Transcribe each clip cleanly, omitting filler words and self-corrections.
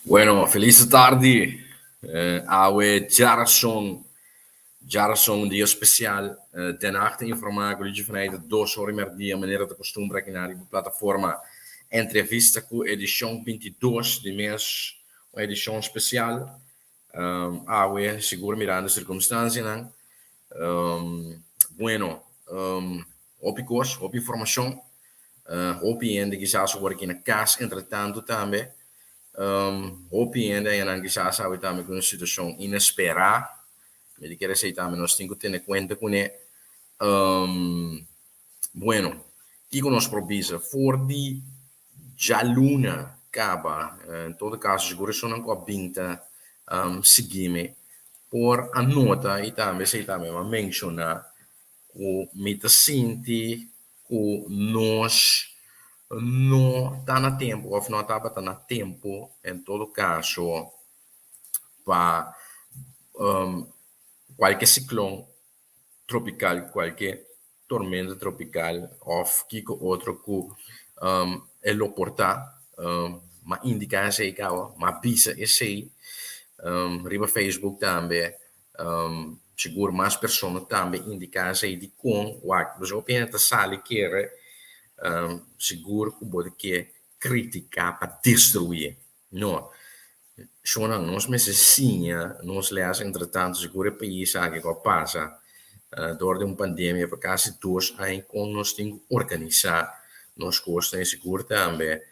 Bueno, felis tardi. Awe djarason, djarason un dia spesial. Den Haag ta informá ku Luigi van Eijden 2 or i merdia manera ta kustumbra aki na riba plataforma Entrevista ku edishon 22 di mes, un edishon spesial. Awe sigur mirando sirkumstansianan. Bueno, hopi kos, hopi informashon, hopi hende kisas awor aki na kas entretantu tambe. Hopi hende ayanan kisas awe tambe ku un situashon inesperá. Mi di kere esei tambe nos tin ku tene kuenta kuné. Bueno, kiko nos por bisa? For di djaluna kaba, en todo kaso sigur esunnan ku a bin ta sigui mi por a nota i tambe esei tambe mi a menshoná ku mi ta sinti ku nos no ta na tempu òf no tabata na tempu en todo kaso pa kualke siklon tropikal, kualke tormenta tropikal òf kiko otro ku e lo por ta. M'a indiká esei kaba, m'a bisa esei riba Facebook tambe. Sigur mas persona tambe indiká esei dikon wak boso hopi hende ta sali kere sigur ku bo ta ke kritiká pa destruí. No. Shonnan, nos mester siña nos les entretanto sigur e pais aki ku a pasa dor di un pandemia pa kasi 2 aña kon nos tin ku organisá nos kosnan i sigur tambe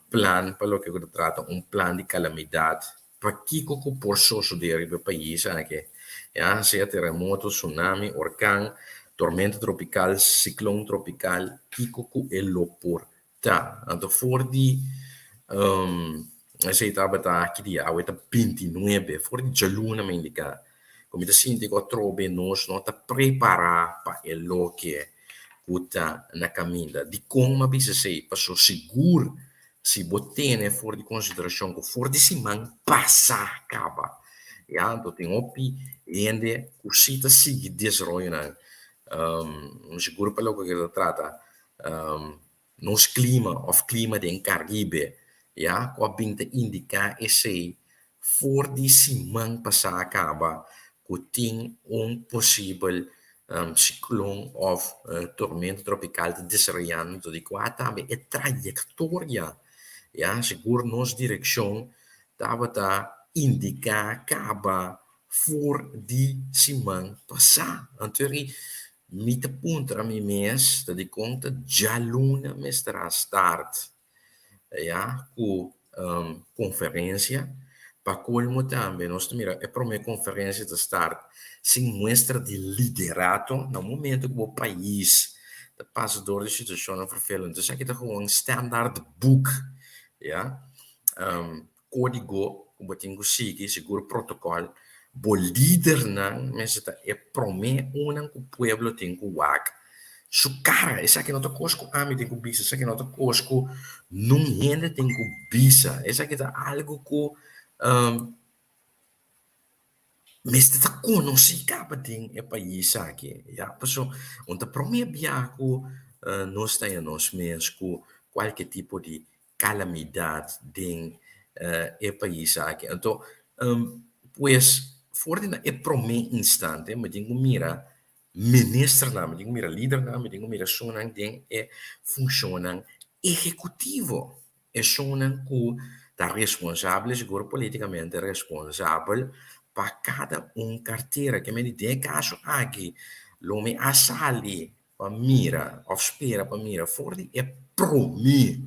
plan pa loke ku ta trata un plan di kalamidat pa kiko ku por sosodé riba e pais aki, ya sea teremoto, tsunami, orkan, tormenta tropikal, siklon tropikal, kiko ku e lo por ta. Anto for di esei tabata ki dia? Awe ta 29, for di djaluna mi indiká ku mi ta sinti ku atrobe nos no ta prepará pa e loke ku ta na kaminda. Dikon mi a bisa esei? Pasobra sigur si bo tene for di konsiderashon ku for di siman pasá kaba, ya, anto tin hopi hende ku si ta sigui desaroyonan. Sigur pa loke ta trata nos klima òf klima den Karibe, ya, ku a bin ta indiká esei for di siman pasá kaba ku tin un posibel siklon òf tormenta tropikal ta desaroyando di kua tambe e trayektoria, ya, sigur nos direkshon tabata indiká kaba for di siman pasá. Anto eri mi ta puntra mi mes ta dikon ta djaluna mester a start, ya, ku konferensia. Pa kolmo tambe nos ta mira e promé konferensia ta start sin muestra di liderato na un momento ku bo pais ta pasa dor di situashonnan vervelend. Esaki ta gewoon standaard boek, ya. Kódigo ku bo tin ku sigui sigur protokòl. Bo lidernan mester ta e promé unnan ku pueblo tin ku wak su kara. Esaki no ta kos ku ami tin ku bisa, esaki no ta kos ku nun hende tin ku bisa. Esaki ta algu ku mester ta konosí kaba den e pais aki, ya. Pasobra un ta promé bia ku nos ta haña nos mes ku kualke tipo di kalamidat den e pais aki. Anto, pues, for di na e promé instante mi tin ku mira ministernan, mi tin ku mira lidernan, mi tin ku mira esunnan den e funshonnan ehekutivo, esunnan ku ta responsabel, sigur politikamente responsabel pa kada un kartera. Ke mende den e kaso aki lo mi a sali pa mira òf spera pa mira for di e promé,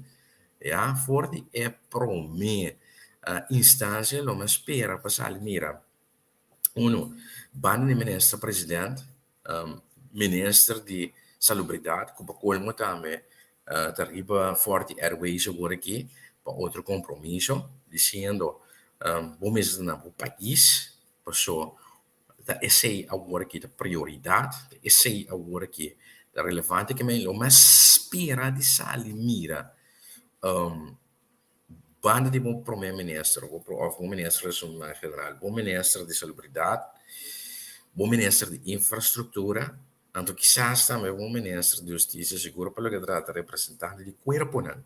ya, for di e promé instansia lo mi a spera pa sali mira. Uno, banda di minister president, minister di salubridat ku pa kolmo tambe ta riba Forti Airways awor aki pa otro kompromiso disiendo bo mester ta na bo pais paso ta esei awor aki ta prioridat, ta esei awor aki ta relevante ke men lo mas spera di sali mira banda di bo prome minister òf bo minister di general, bo minister di salubridat, bo minister di infrastruktura, anto kisas tambe bo minister di hustisia sigur pa loke ta trata representante di kuerponan.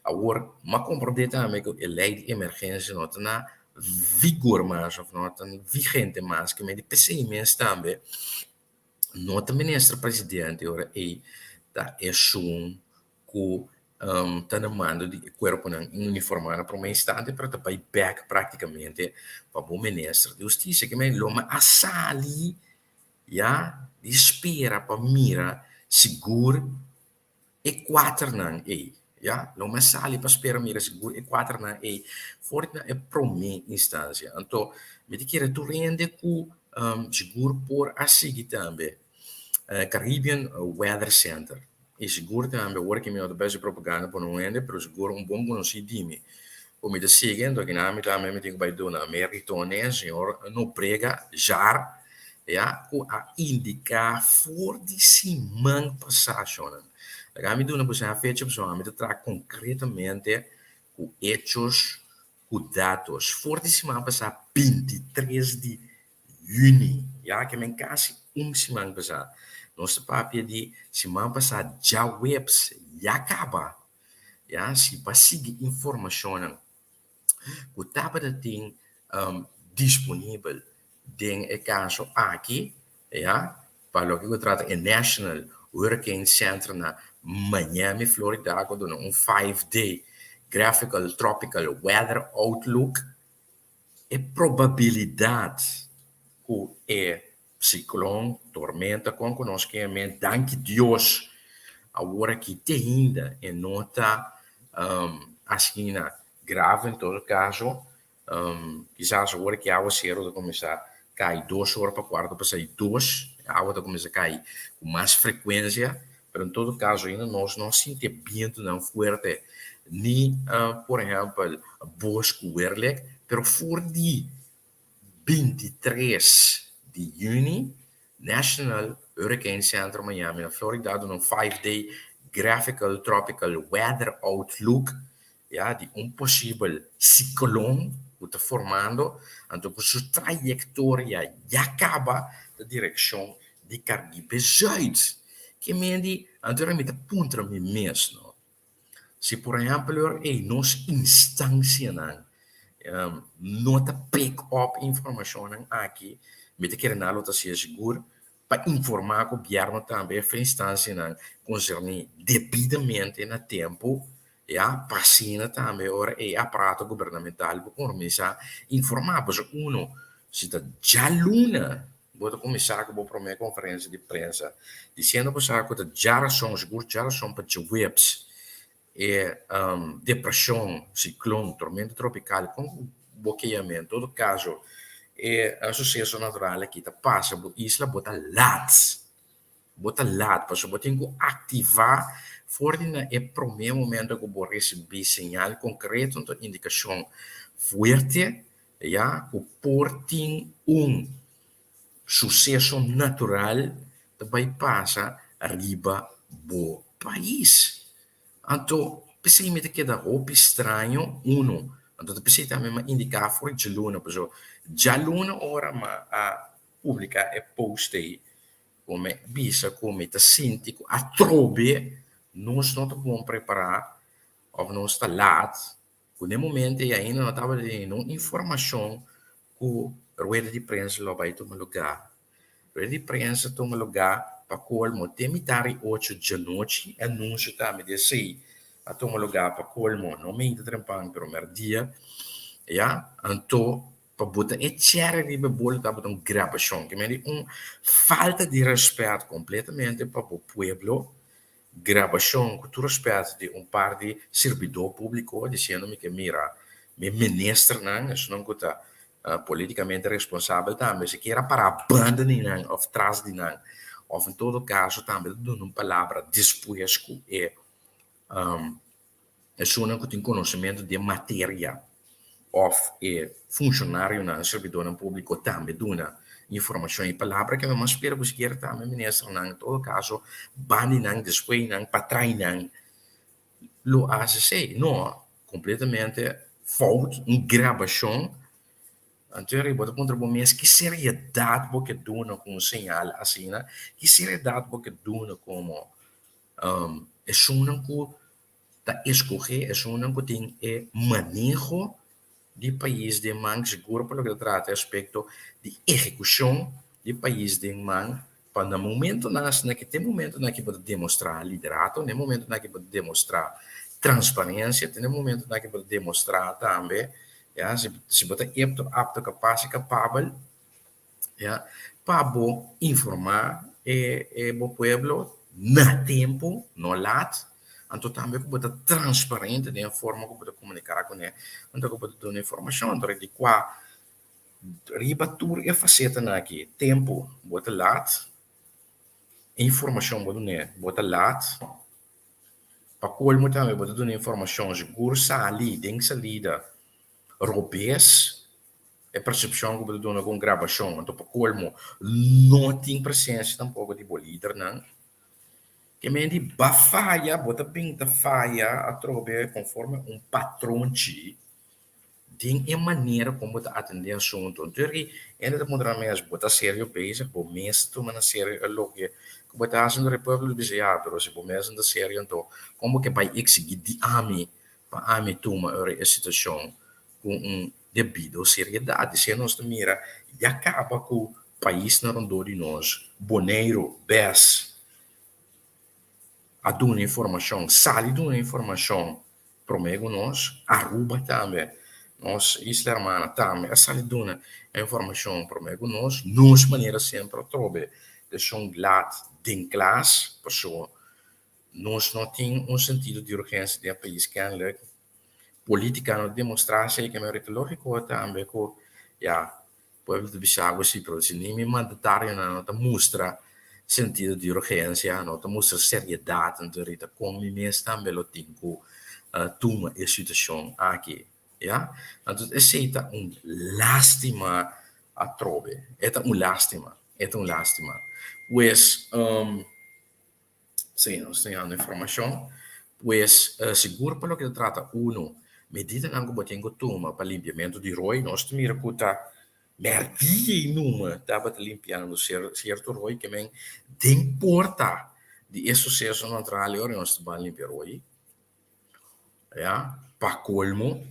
Awor, m'a komprondé tambe ku e lei di emergensia no ta na vigor mas òf no ta vigente mas, ke men di p'esei mes tambe no ta minister presidente ora ei ta esun ku ta na mando di e kuerponan uniformá na promé instante, pero ta bai bèk práktikamente pa bo minister di hustisia. Ke men lo a sali ya di spera pa mira sigur e kuaternan ei, ya, lo mes sali pa spera mira sigur e kuaternan ei for di na e promé instansia. Anto mi ta kere tur hende ku sigur por a sigui tambe Caribbean Weather Center i sigur tambe ora ku mi no ta bai hasi propaganda pa un hende pero sigur un bon konosí di mi ku mi ta sigui anto kinan mi tambe mi tin ku bai duna mérito n'e señor Nobrega Jaar ya ku a indiká for di siman pasá shonnan. Laga mi duna boso e fecha pasobra mi ta traha konkretamente ku echos, ku datos. For di siman pasá 23 di yüni, ya ke men kasi un siman pasá. Nos ta papia di siman pasá djaweps ya kaba, ya si bo a sigui informashonnan ku tabata tin disponibel den e kaso aki, ya, pa loke ku trata e National Hurricane Center na Miami, Florida, ku a duna un 5-day graphical tropical weather outlook, e probabilidat ku e siklon, tormenta, kon ku nos ke men, danki Dios awor aki te ainda e no ta asina grave en todo kaso. Kisas awor ki awaseru ta kuminsá kai 2 or pa kuarto pa sei dos, e awa ta kuminsá kai ku mas frekuensia, pero en todo kaso ainda nos no sinti e bientunan fuerte ni por ehèmpel bos ku werlek, pero for di 23 di yüni, National Hurricane Center Miami na Florida duna un 5-day graphical tropical weather outlook ya di un posibel siklon ku ta formando anto ku su trayektoria ya kaba ta direkshon di Karibe Zuid. Ke mende anto mi ta puntra mi mes no. Si por ehèmpel ora ei nos instansianan no ta pick up informashonnan aki, mi ta kere nan lo ta hasié sigur pa informá gobièrnu tambe of e instansianan konserní debidamente na tempu, ya, pa asina tambe ora ei aparato gubernamental por kuminsá informá. Pasobra uno si ta djaluna Bo ta kuminsá ku bo promé konferensia di prensa disiendo bo sa ku ta djarason, sigur djarason pa djaweps e depreshon, siklon, tormenta tropikal, kon ku bo ke yam'é, en todo kaso e suseso natural aki ta pasa bo isla, bo ta lat, bo ta lat pasobra bo tin ku aktivá for di na e promé momento ku bo risibí señal konkreto, anto indikashon fuerte Ya ku por tin un suseso natural ta bai pasa riba bo pais. Anto p'esei mi ta keda hopi straño, uno, anto ta p'esei tambe mi a indiká for djaluna, pasobra djaluna ora mi a publiká e post ei ku mi bisa ku mi ta sinti ku atrobe nos no ta bon prepará òf nos ta lat. Ku n'e momento ei ainda no tabata tin ningun informashon ku rueda di prensa lo bai tuma lugá. Rueda di prensa tuma lugá pa kolmo te mitar di ocho djanochi, e anunsio tambe di esei a tuma lugá pa kolmo, no meinta trempan pero mèrdia, ya. Anto pa bota e chèri riba e bolo tabata un grabashon, ke mende un falta di rèspèt kompletamente pa bo pueblo. Grabashon ku tur rèspèt di un par di sirbidó públiko disiendo mi ke mira mi ministernan, esunnan ku ta polítikamente responsabel tambe sikiera pará banda di nan òf tras di nan òf en todo kaso tambe ta duna un palabra despues ku e Esunnan ku tin konosementu di e materia òf e funshonarionan, e servidornan públiko tambe duna informashon i palabra ke mi mas spera ku sikiera tambe ministernan en todo kaso bandi nan, despues nan, patrai nan lo hasi esei. No, kompletamente fout, un grabashon. Anto bo ta puntra bo mes ki seriedat bo ke duna ku un señal asina, ki seriedat bo ke duna komo esunnan ku. Ta escoge esunnan cu tin e maneho di pais den man, sigur pa loke ta trata e aspecto di ehecucion di pais den man, pa na momentonan asina ki te momentonan aki bo ta demostra liderato, na e momentonan aki bo ta demostra transparencia, te na e momentonan aki bo ta demostra tambe, ya, si bo ta epto, apto, capas y capabel, ya, pa bo informá e e bo pueblo na tempu, no lat, anto tambe ku bo ta transparente den e forma ku bo ta komuniká kuné, anto ku bo ta duna informashon, anto di kua riba tur e fasetanan aki, tempu bo ta lat, informashon bo dun'é bo ta lat, pa kolmo tambe bo ta duna informashon sigur sali den salida robes. E persepshon ku bo ta duna ku un grabashon, anto pa kolmo no tin presensia tampoko di bo lidernan. Ke men di ba faya, bo ta bin ta faya atrobe konforme un patronchi den e manera kon bo ta atendé asuntu. Anto eri hende ta puntra nan mes, bo ta serio bezig? Bo mes ta tuma na serio e loke ku bo ta hasi? Anto e pueblo ta bisa, ya, pero si bo mes no ta serio anto kon bo ke bai eksigí di ami pa ami tuma ora e situashon ku un debido seriedat. Esei nos ta mira ya kaba ku paisnan rondó di nos, Boneiru, bes a duna informashon, sali duna informashon promé ku nos, Aruba tambe, nos isla hermana tambe a sali duna informashon promé ku nos. Nos manera semper atrobe ta esun lat den klas, pasobra nos no tin un sentido di urgensia den e pais kennelijk. Politica no demostrá esei ke men rita lógiko tambe ku ya pueblo ta bisa bo si pero si ni mi mandatarionan no ta mustra sentido di urgensia no ta mustra seriedat anto rita kon mi mes tambe lo tin ku tuma e situashon aki ya anto esei ta un lástima atrobe e ta un lástima e ta un lástima pues. Sí, nos ta yanda informashon. Pues, sigur pa loke ta trata uno, medidanan ku bo tin ku tuma pa limpiamentu di roi, nos ta mira ku ta mèrdia i numa tabata limpiando sierto roi ke men den porta di e suseso natural e ora nos ta ban limpia roi. Ya, pa kolmo.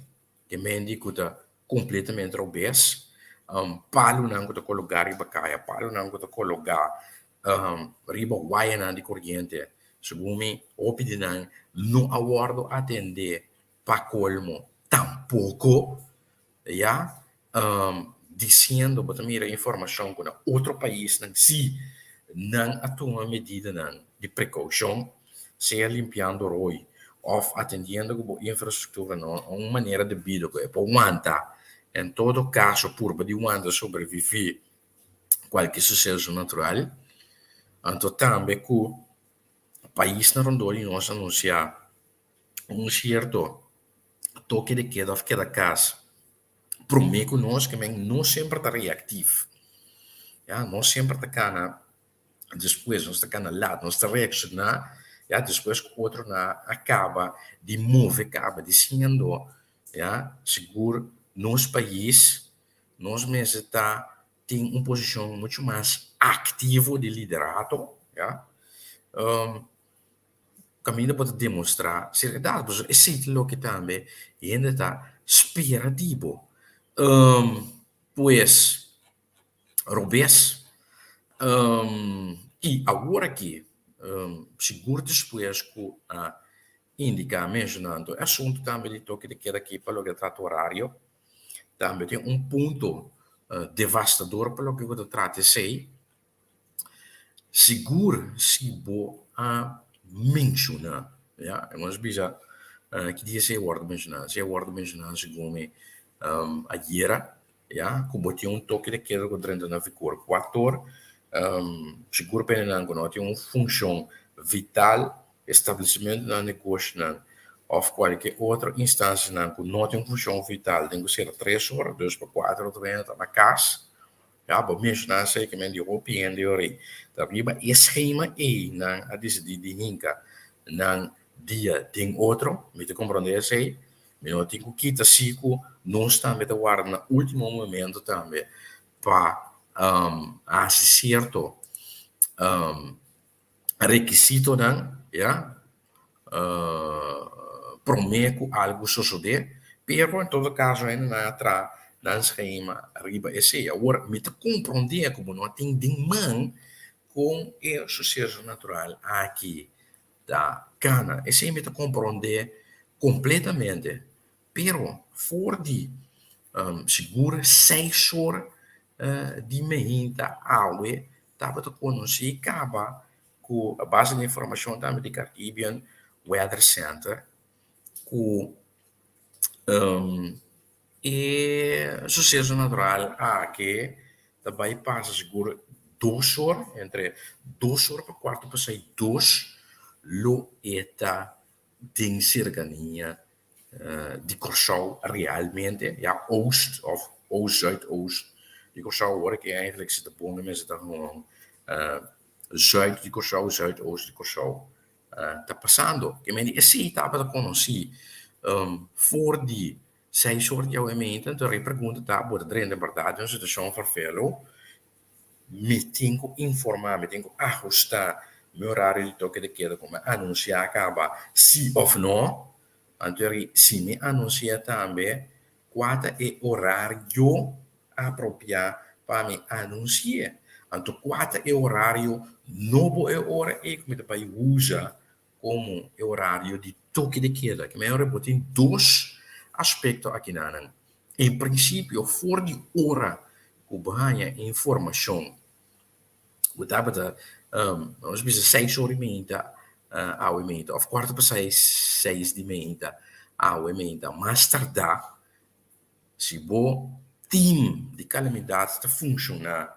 E mendi ku ta kompletamente robes, palunan ku ta kologá riba kaya, palunan ku ta kologá riba wayanan di koriente, segun mi hopi di nan no a wòrdu atendé pa kolmo tampoko, ya. Diciendo bo ta mira informacion cu na otro paisnan si nan a tuma medidanan di precaucion, sea limpiando rooi of atendiendo cu bo infrastructura na un manera debido cu e por wanta, en todo caso purba di wanta sobrevivi cualkier suceso natural, anto tambe cu paisnan rondor di nos anuncia un cierto toke de keda of keda cas. Promé ku nos ke men no semper ta reaktif. Ya, nos semper ta kana despues, nos ta kana lat, nos ta reakshoná ya despues ku otronan a kaba di move kaba disiendo ya sigur nos pais nos mester ta tin un posishon muchu mas aktivo di liderato ya. Kaminda bo ta demostrá seriedat, pasobra esei ta loke tambe hende ta spera di bo. Pues, robes. I awor aki, sigur despues ku a indiká, menshoná anto e asuntu tambe di toke di keda aki pa loke ta trata orario, tambe tin un punto devastador pa loke ku ta trata esei. Sigur si bo a menshoná, ya, e nos bisa ki dia esei a wòrdu menshoná? Esei a wòrdu menshoná segun mi ayera, ya, ku bo tin un toke de keda ku drenta na vigor kuator, sigur pa hendenan ku no tin un funshon vital, establesimentonan, negoshonan òf kualke otro instansianan ku no tin un funshon vital tin ku sera tres ora, dus pa kuater ora ta hende ta na kas. Ya, bo menshoná esei ke men di hopi hende ora ei. Ta riba e skema ei nan a disidí di hinka nan dia den otro. Mi ta komprondé esei. Mi no tin ku kita si ku nos tambe ta warda na último momento tambe pa hasi sierto rekisitonan, ya. promé ku algu sosodé, pero en todo kaso hendenan a traha nan skema riba esei. Awor mi ta komprondé ku bo no a tin den man kon e suseso natural aki ta kana. Esei mi ta komprondé kompletamente, pero for di sigur seis or di meinta awe tabata konosí kaba ku a base di informashon tambe di Caribbean Weather Center ku e suseso natural aki ta bai pasa sigur dos or, entre dos or pa kuarto pasai dos lo e ta den serkania di Kòrsou realmente, ya oost òf oost zuidoost di Kòrsou awor aki eigenlijk si ta bon mester ta gewoon zuid di Kòrsou zuidoost di Kòrsou ta pasando. Ke mende esei tabata konosí for di seis or di awe meinta, enton e pregunta ta bo ta drenta bèrdat den un situashon ferfelu? Mi tin ku informá, mi tin ku ahustá mi orario di toke de keda ku mi a anunsiá kaba si òf no. Anto eri si mi anunsiá tambe kua ta e orario apropiá pa mi anunsi'é. Anto kua ta e orario nobo e ora ei ku mi ta bai usa komo e orario di toke de keda. Ke mei ora bo tin dos aspekto akinanan. En prinsipio for di ora ku bo haña e informashon ku tabata nos bisa seis ora i meinta awe meinta òf kuarto pa seis seis di meinta awe meinta mas tardá si bo tim di kalamidat ta funshoná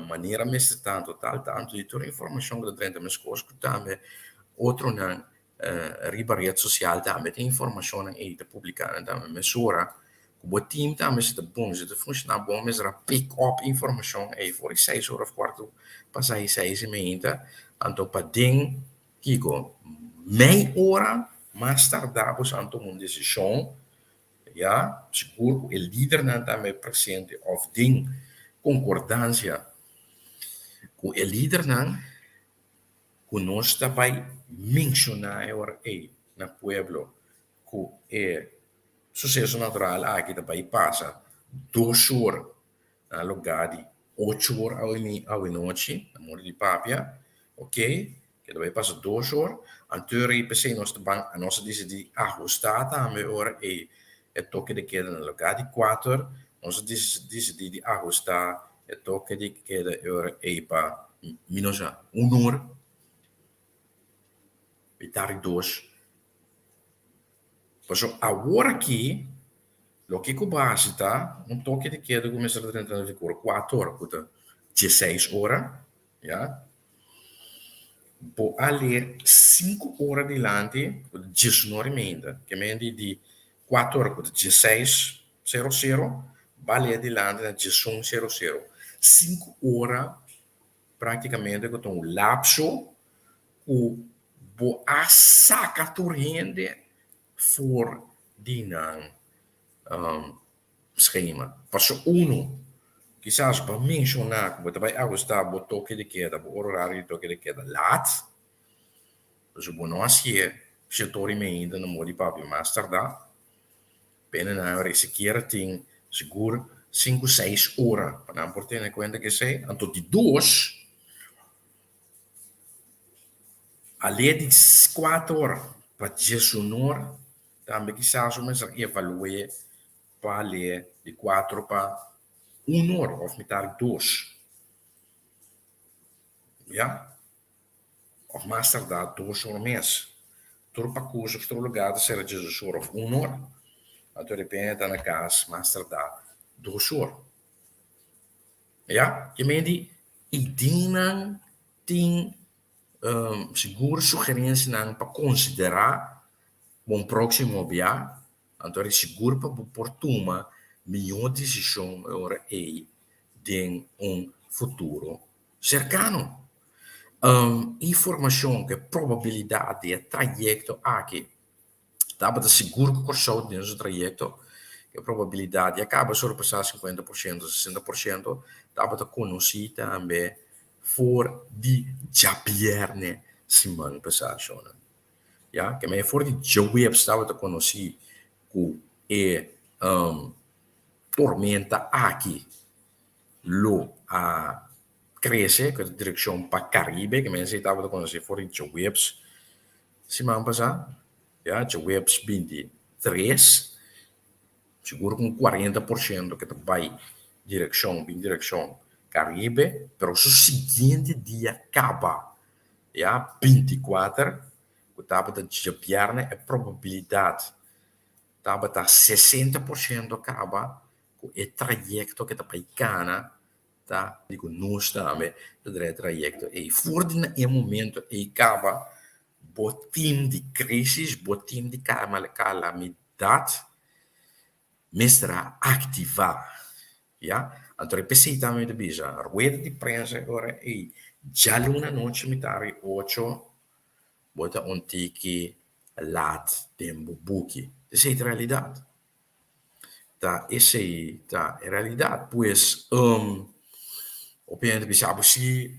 Manera mester ta total tantu di tur informashon ku ta drenta meskos ku tambe otronan riba ret sosial tambe tin informashonnan ei ta publiká nan tambe mesora ku bo tim tambe si ta bon si ta funshoná bon mester a pick up informashon ei for di seis ora òf kuartu pasá di seis i meinta anto paden kiko mei ora mas tardá bo sa tuma un desishon. Ya, sigur ku e lidernan tambe presente òf den konkordansia ku e lidernan ku nos ta bai menshoná e ora ei na pueblo ku e suseso natural aki ta bai pasa dos or na lugá di ocho or awenochi, na modo di papia, okey. Ke ta bai pasa dos or, anto rei p'esei nos ta ban, nos a disidí ahustá tambe ora ei e toke de keda na lugá di kuater, nos a disidí di ahustá e toke di keda e ora ei pa mi no sa un or, mitar di dos. Pasobra awor aki loke ku bo hasi ta un toke di keda ku mester ta drenta na vigor kuater ku ta dieseis ora, ya. Bo a leer sinku ora dilanti ku ta diesunora i meinta, ke mende di kuater ora ku ta dieseis sero sero, bo a leer dilanti na diesun sero sero. Sinku ora praktikamente ku ta un lapso ku bo a saka tur hende for di nan Schema. Paso unu, Kisas bo a menshoná ku bo ta bai ahustá bo toke di keda, bo orario di toke di keda lat. Pasobra bo no hasié shete ora i meinta na moda di papia mas tardá. Pena nan ora sikiera tin sigur sinku seis ora pa nan por tene kuenta ku esei. Anto di dos, alé di kuater ora pa diesunor Tambe kisas bo mester evalu'é pa le'é di kuatro pa un or òf mitar dos. Ya. Òf mas tardá dos or mes. Tur pakus òf tur lugá ta sera diesdos or òf un or. Anto depende ta na kas mas tardá dos or. Ya. Ke men di ideanan tin Sigur sugerensianan pa konsiderá bo un próksimo bia, anto eri sigur pa bo por tuma mihó desishon e ora ei den un futuro serkano. Informashon ku e probabilidat di e trayekto aki Tabata sigur ku Kòrsou den su trayekto, e probabilidat di a kaba surpasá 50%, 60% tabata konosí tambe for di djabièrnè siman pasá, shownan. Ya, ke men for di djaweps tabata konosí ku e tormenta aki lo a krese ku ta direkshon pa Karibe, ke men esei tabata konosí for di djaweps siman pasá, ya, djaweps 23, sigur ku un 40% ke ta bai direkshon, bin direkshon Karibe, pero su siguiente dia kaba, ya, 24, ku tabata djabièrnè e probabilidat tabata 60% kaba ku e trayekto ke ta bai kana ta di ku nos tambe ta drai e trayekto ei. For di na e momento ei kaba bo tim di krisis, bo tim di kalamidat mester a aktivá, ya. Anto e p'esei tambe mi ta bisa, rueda di prensa e ora ei djaluna anochi mitari ocho bo ta un tiki laat den bo buki. Esei ta realidat. Ta esei ta e realidat. Pues, hopi hende bisa bo si,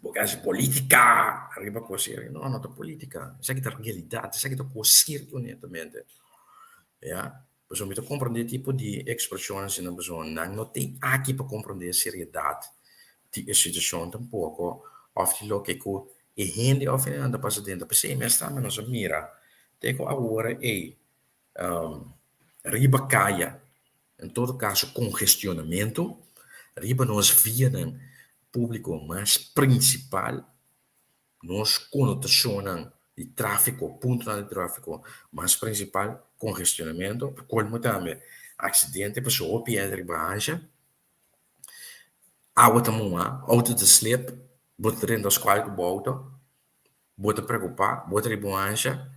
bo ke hasi politica riba kos seri. No, no ta politica. Esaki ta realidat, esaki ta kos sierto netamente. Ya. Pasobra mi ta komprondé tipo di ekspreshon asina pasobra nan no tin aki pa komprondé e seriedat di e situashon tampoko òf di loke ku e hende òf hende nan ta pasa dentro. P'esei mes tambe nos a mira te ku awor ei riba kaya, en todo kaso kongestionamentu riba nos vianan públiko mas prinsipal. Nos konotashonnan di tráfiko, puntonan di tráfiko mas prinsipal, kongestionamentu, pa kolmo tambe aksidente pasobra hopi hende riba hansha, awa ta muha, outo ta slip, bo ta drenta skual ku bo outo, bo ta preokupá, bo ta riba un hansha.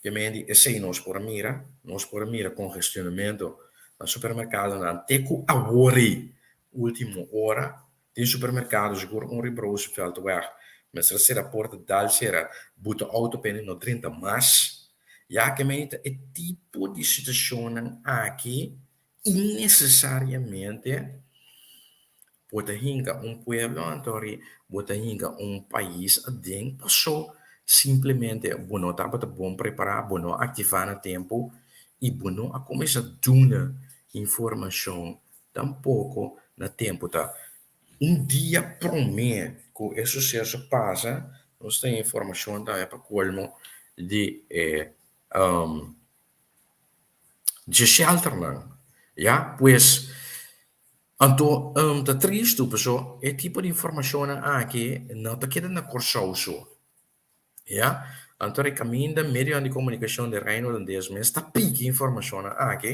Te men di esei nos por a mira, nos por a mira kongestionamentu na supermerkadonan te ku awor ei, último ora. Den supermerkado sigur un riba Rooseveltweg mester a sera porta dal sera buta outo p'e no drenta mas. Ya ke mei ta e tipo di situashonnan aki innesesariamente bo ta hinka un pueblo anto ri bo ta hinka un pais aden paso simplemente bo no tabata bon prepará, bo no a aktivá na tempu i bo no a kuminsá duna informashon Tampoko na tempu ta un dia promé ku e suseso pasa, nos tin informashon tambe pa kolmo di e dje shelternan, ya. Pues, anto ta tristu paso e tipo di informashonnan aki no ta keda na Kòrsou so. Ya, anto e kaminda medionan di komunikashon di Reino Hulandes mes ta piki informashonnan aki,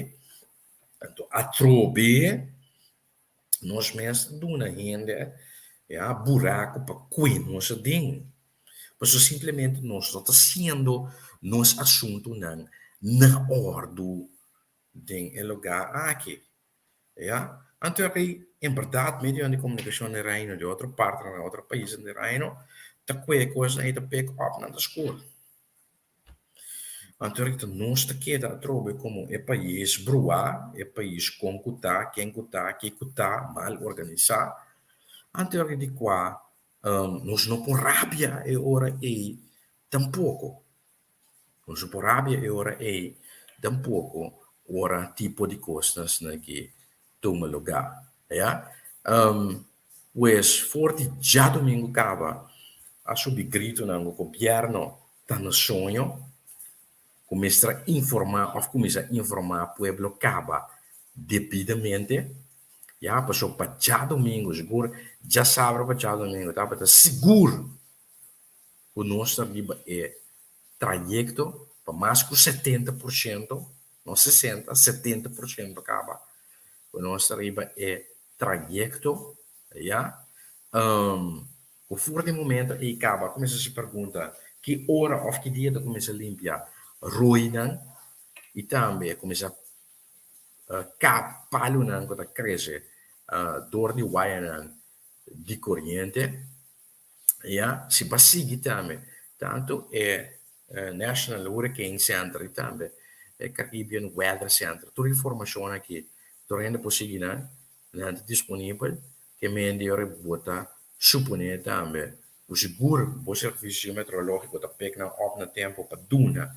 anto atrobe nos mes ta duna hende, ya, buraku pa kue nos aden. Pasobra simplemente nos no ta hasiendo nos asuntunan na òrdu den e lugá aki. Ya, anto aki en berdad medionan di komunikashon den Reino di otro partenan den otro paisnan den Reino ta kue e kosnan ei ta pick up nan ta skur. Anto aki ta nos ta keda atrobe komo e pais bruá, e pais kon ku ta, ken ku ta, ke ku ta, mal organisá. Anto aki di kua nos no por rabia e ora ei tampoko. Nos no por rabia e ora ei tampoko ora tipo di kosnan asina aki tuma lugá. Ya. Pues for di djadumingu kaba a subi gritonan ku gobièrnu ta na soño ku mester a informá òf kuminsá informá pueblo kaba debidamente. Ya, pasobra pa djadumingu sigur djasabra pa djadumingu tabata sigur ku nos ta riba e trayekto pa mas ku 70%, no 60, 70% kaba, ku nos ta riba e trayekto, ya. Ku for di momento ei kaba a kuminsá hasi pregunta ki ora òf ki dia ta kuminsá limpia roinan i tambe a kuminsá kap palunan ku ta krese dor di wayanan di koriente. Ya, si bo a sigui tambe tantu e National Hurricane Center i tambe e Caribbean Weather Center, tur informashon aki tur hende por sigui nan, nan ta disponibel, ke medio ora bo ta suponé tambe Ku sigur bo servisio meteorológiko ta pek nan òp na tempu pa duna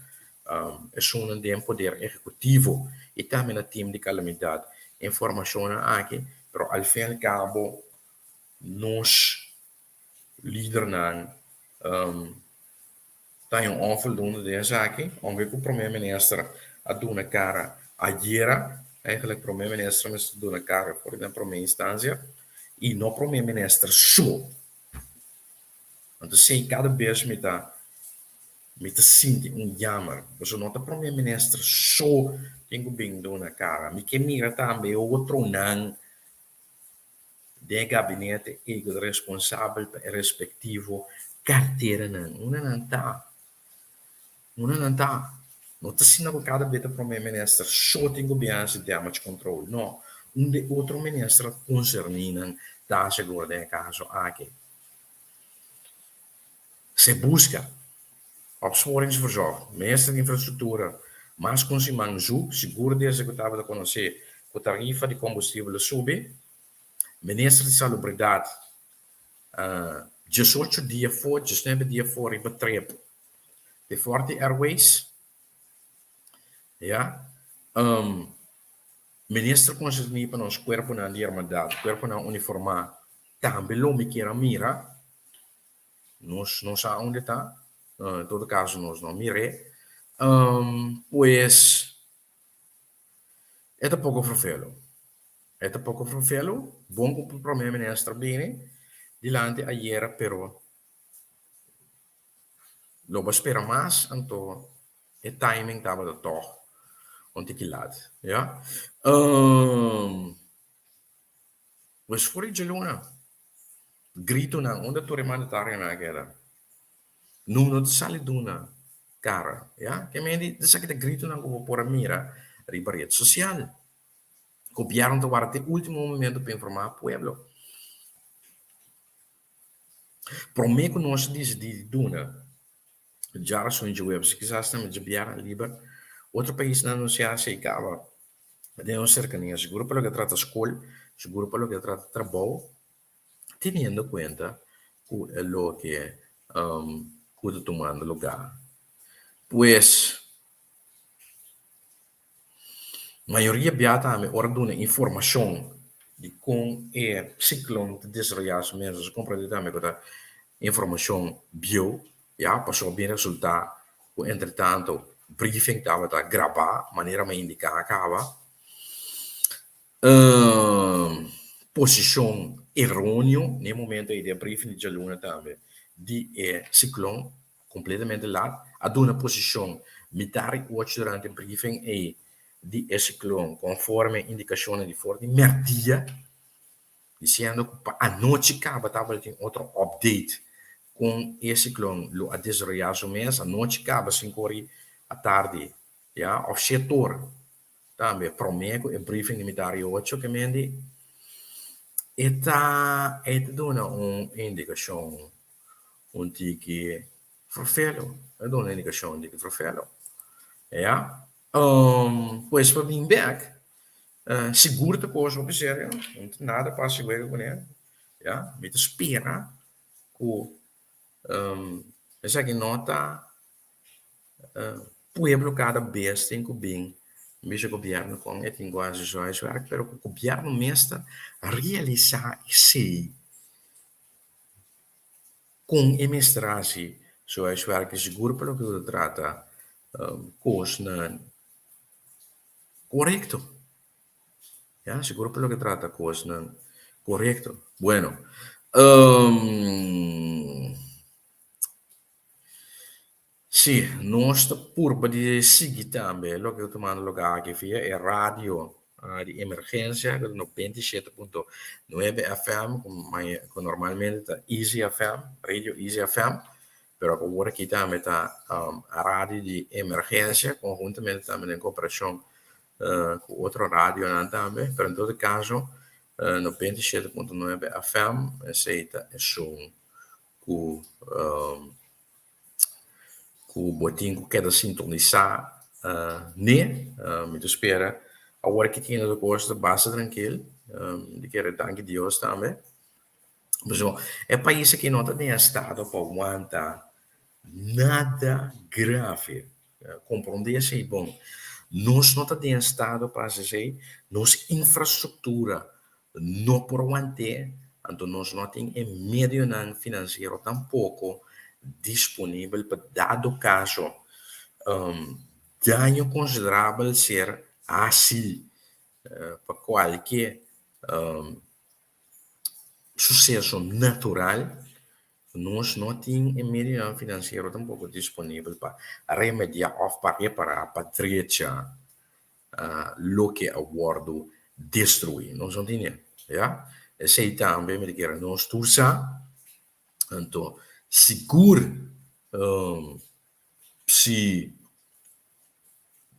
esunnan den poder ehekutivo i tambe na tim di kalamidat informashonnan aki, pero al fin al kabo nos lidernan ta haña un onvoldoende den esaki, ounke ku prome minister a duna kara ayera, eigenlijk prome minister mester duna kara for di den prome instansia i no prome minister so. Anto esei kada bes mi ta mi ta sinti un yamer, pasobra no ta prome minister so tin ku bin duna kara, mi ke mira tambe e otronan Den e gabinete ei ku ta responsabel pa e respektivo karteranan. Unda nan ta? Unda nan ta? No ta asina ku kada be ta prome minister so tin ku bin hasi damage control. No. Unda e otro minister konserní nan ta sigur den e kaso aki. Se buska Opsporingsverzocht, Minister di Infrastruktura, mas ku un siman zoek, sigur desde ku tabata konosé ku tarifa di kombustibel a subi. Minister di Salubridat, diesocho dia for, diesnuebe dia for riba trip di Forti Airways. Ya. Minister konserní pa nos kuerponan di hermandat, kuerponan uniformá, tambe lo mi kier a mira. Nos no sa unda e ta, en todo caso nos no mir'é. Pues e ta poco fervelo, e ta poco fervelo, bon cu Prome Minister bini dilanti ayera pero lo bo spera mas anto e timing tabata tog un tiki lat, ya. Pues for di djaluna, gritonan, unda tur e mandatarionan a keda? Nun no ta sali duna kara, ya? Ke men di esaki ta gritonan ku bo por a mira riba red sosial. Gobièrnu ta warda te último momento pa informá pueblo. Promé ku nos a disidí di duna djarason djaweps, kisas tambe djabièrnè liber, otro paisnan a anunsiá si kaba den nos serkania, sigur pa loke ta trata skol, sigur pa loke ta trata trabou, teniendo kuenta ku e loke ku ta tumando lugá. Pues, mayoria bia tambe ora duna informashon di kon e siklon ta desaroyá su mes, nos a komprendé tambe ku ta informashon bieu, Ya, pasobra bin resultá ku entretanto briefing tabata grabá manera mi a indiká kaba. Posishon eróneo na e momento ei den briefing di djaluna tambe di e siklon kompletamente lat. A duna posishon mitar i ocho durante e briefing ei di e siklon konforme indikashonnan di for di mèrdia. Diciendo cu pa anochi caba tabata tin otro update con e ciclon lo a desaroya su mes, anochi caba cinco ora y atardi ya of siete ora tambe prome cu e briefing di mitar y ocho ke mendi e ta e ta duna un indicacion un tiki fervelo e ta duna un indicacion un tiki fervelo ya. Pues pa bin bek Sigur ta kos hopi serio, no tin nada pa hasi wega kuné, ya. Mi ta spera ku esaki no ta pueblo kada bes tin ku bin bisa gobièrnu kon e tin ku hasi su huiswerk, pero ku gobièrnu mes ta realisá esei kon e mester hasi su huiswerk i sigur pa loke ku ta trata kosnan. Korekto. Ya, sigur pa loke trata kosnan korekto. Bueno, si, nos ta purba di sigui tambe loke ta tumando lugá aki via e radio di emergensia ku ta 97.9 FM ku normalmente ta Easy FM, Radio Easy FM. Pero awor aki tambe ta radio di emergencia conhuntamente tambe den cooperacion cu otro radionan tambe, pero en todo caso 97.9 FM esey ta esun cu cu bo tin cu keda sintonisa ne. Mi ta spera awor aki tin otro cos ta basta trankil, mi ta kere danki Dios tambe. Pasobra e pais aki no ta den estado pa wanta nada grave. Komprondé esei bon. Nos no ta den estado pa hasi esei, nos infrastruktura no por want'é, anto nos no tin e medionan finansiero tampoko disponibel pa dado kaso daño konsiderabel ser hasi pa kualke suseso natural, nos no tin e medionan finansiero tampoko disponibel pa remediá òf pa repará, pa drecha loke a wòrdu destruí. Nos no tin e, ya. Esei tambe mi ta kere nos tur sa. Anto sigur si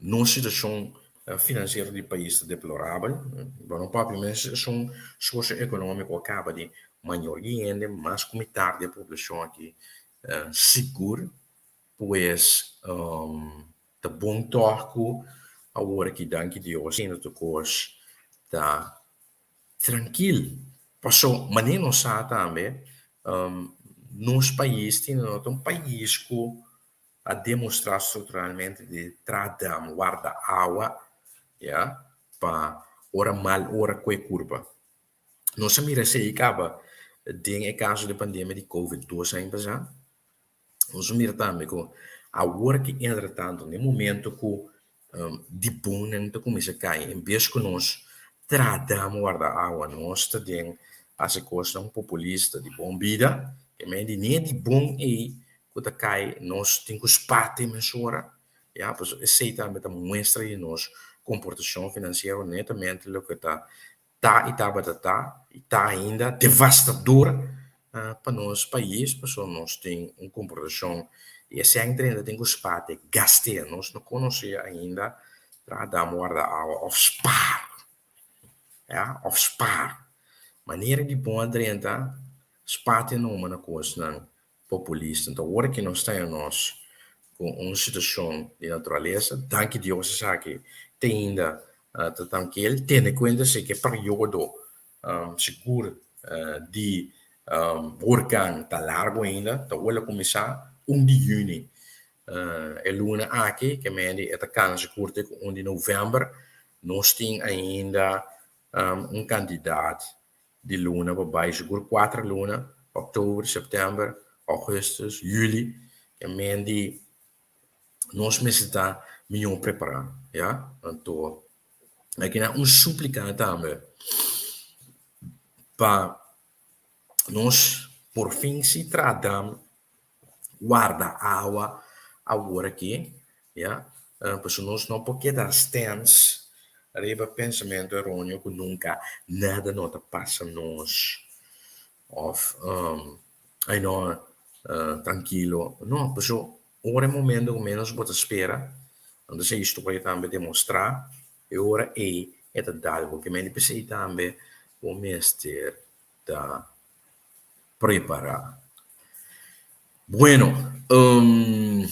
nos situashon finansiero di pais ta deplorabel, bo no papia mes situashon sosioekonómiko a kaba di mayoria hende, mas ku mitar di e poblashon aki sigur, pues Ta bon tòg ku awor aki danki Dios ainda tur kos ta trankil. Paso manera nos sa tambe nos pais tin no ta un pais ku a demostrá strukturalmente di traha dam warda awa ya pa ora mal ora ku e kurpa. Nos a mira esei kaba den e kaso di pandemia di covid dos aña pasá. Nos a mira tambe ku awor ki entra tantu na e momento ku di bonnan ta kuminsá kai en bes ku nos traha dam warda awa nos ta den hasi kosnan populista di bon bida e men di ni e di bon ei ku ta kai nos tin ku spate mesora ya pasobra esei tambe ta muestra di nos komportashon finansiero netamente loke ta Ta i tabata ta i ta ainda devastador pa nos pais pasobra nos tin un komportashon di e sèn 30 tin ku spate gast'é. Nos no konosé ainda traha dam warda awa òf spaar, ya, òf spaar. Manera di bon a drenta spate numa na kosnan populista. Anto ora ki nos ta en nos ku un situashon di naturalesa, danki Dios esaki te ainda ta trankel, tene kuenta si ku e periodo sigur di hurkan ta largu ainda, ta wòrdu kuminsá un di yüni e luna aki, ke mende e ta kana sigur te ku un di novèmber, nos tin ainda un kantidat di luna pa bai sigur kuater luna, òktober, sèptèmber, ògùstus, yüli, e men di nos mester ta mihó prepará, ya. Anto aki nan un súplika tambe pa nos por fin si trata warda awa awor aki, ya, pasobra nos no por keda stens riba pensamentu eroneo ku nunka nada no ta pasa nos òf ai no trankilo, no, pasobra ora e momento ku menos bo ta spera, anto e historia tambe demostrá e ora ei e ta dal bo. Kimente p'esei tambe bo mester ta prepará. Bueno, um,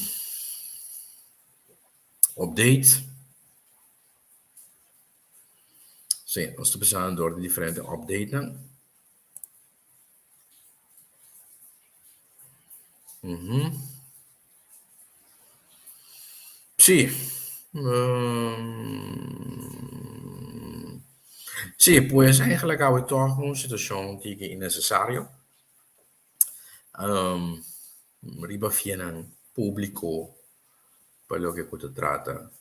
update. Sí, nos ta pasando door di diferente updatenan. Mhm. Sí. Um, sí, pues eigenlijk awe toch un situacion tiki innecesario. Um, riba fianan publico pa loke cu ta trata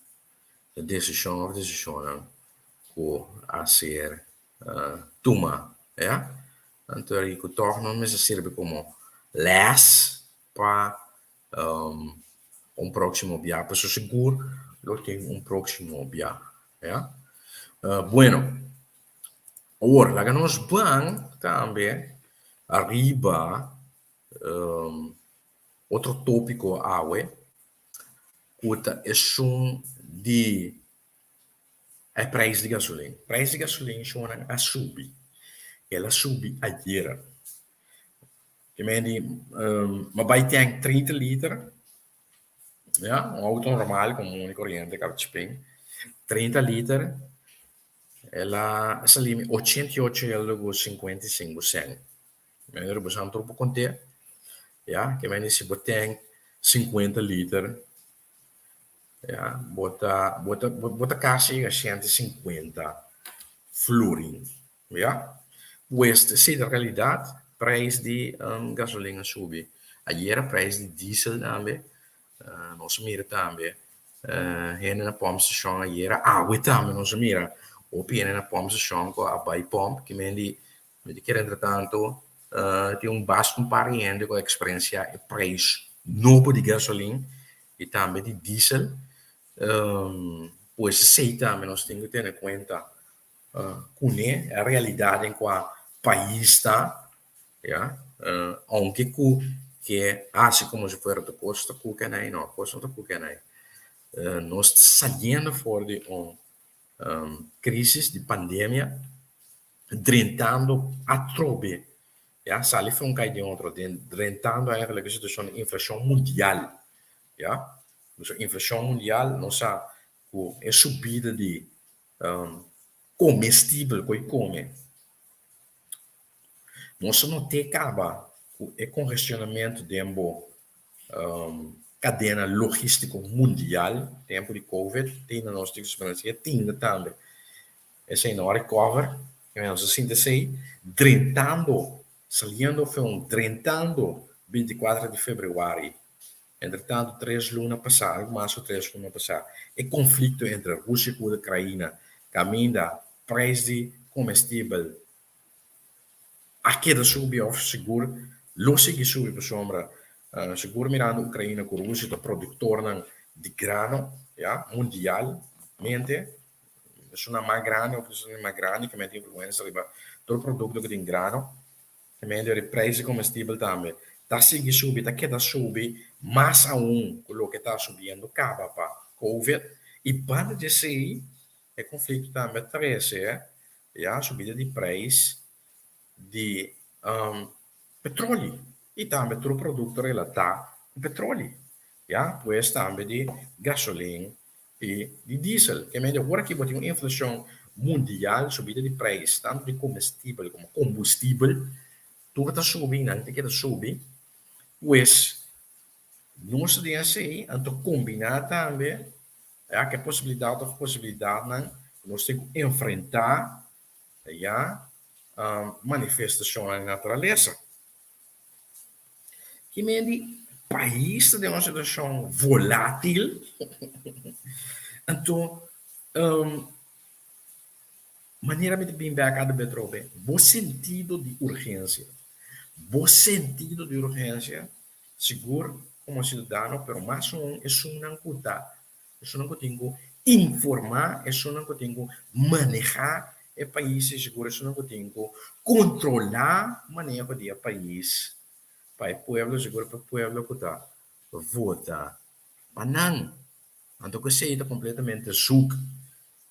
e decision of decisionnan cu a ser tuma, ya. Anto rico toch no mester sirbi como les pa un próximo bia, pasobra sigur lo tin un próximo bia, ya. Bueno, awor laga nos ban tambe ariba otro tópiko awe ku ta esun di e prijs di gasolin. Prijs di gasolin shownan a subi, el a subi ayera. Ke men di mi a bai tank 30 liter, ya, un auto normal komun i koriente kaba chipin, 30 liter el a sali mi 88 euro ku 55 sènt. Mende bo sa tur por konté. Ya, ke mende si bo tank 50 liter, ya, bo ta bo ta bo ta kasi yega 150 florin. Ya, pues esei ta realidat, prijs di gasolin a subi. Ayera prijs di diesel tambe, nos a mira tambe hende na pompstation ayera, awe tambe nos a mira hopi hende na pompstation ku a bai pomp, ki men di mi ta kere entretanto tin un basta un par di hende ku a eksperensiá e prijs nobo di gasolin i tambe di diesel. Pues esei tambe nos tin ku tene kuenta kuné e realidat den kua pais ta, ya, ounke ku ke hasi komo si fuera tur kos ta ku kenai, no, kos no ta ku kenai. Nos ta saliendo for di un krisis di pandemia, drentando atrobe, ya, sali for un kai den otro, drentando eigenlijk e situashon di inflashon mundial, ya. Inflashon mundial nos sa ku e subida di komestibel ku e kome. Nos no te kaba ku e kongestionamentu den bo kadena logístiko mundial tempu di covid te ainda nos tin eksperensia te ainda tambe esei no a recover nos a sinti esei drentando saliendo for un drentando 24 di februari. Entretantu, tres luna pasá, algu mas ku tres luna pasá, e konflikto entre Rusia ku Ukraina kaminda preis di komestibel a keda subi òf sigur lo sigui subi pasobra sigur mirando Ukraina ku Rusia ta produktornan di grano, ya, mundialmente, esunnan mas grandi òf esunnan mas grandi ku mete influensia riba tur produkto ku tin grano. E medio di prijs di comestibel tambe ta sigui subi, ta keda subi mas aun cu loke ta subiendo caba pa covid. Y banda di esey e conflicto tambe a trece ya subida di prijs di petroli y tambe tur producto relata cu petroli, ya pues tambe di gasolin i di diesel. Ke mende ora ki bo tin un inflashon mundial, subida di preis tantu di komestibel komo kombustibel, tur ta subi, nan ta keda subi. Pues nos ta den esei, anto kombiná tambe ya ku e posibilidat òf posibilidatnan ku nos tin ku enfrentá ya manifestashonnan di naturalesa. Ki men di pais ta den un situashon volátil, anto manera mi ta bin bek a debe atrobe, bo sentido di urgensia, bo sentido di urgensia sigur komo siudadano pero mas aun esunnan ku ta Esunnan ku tin ku informá, esunnan ku tin ku manehá e pais i sigur esunnan ku tin ku kontrolá maneho di e pais pa e pueblo, sigur pa e pueblo ku ta vota pa nan. Anto ku esei ta kompletamente zoek.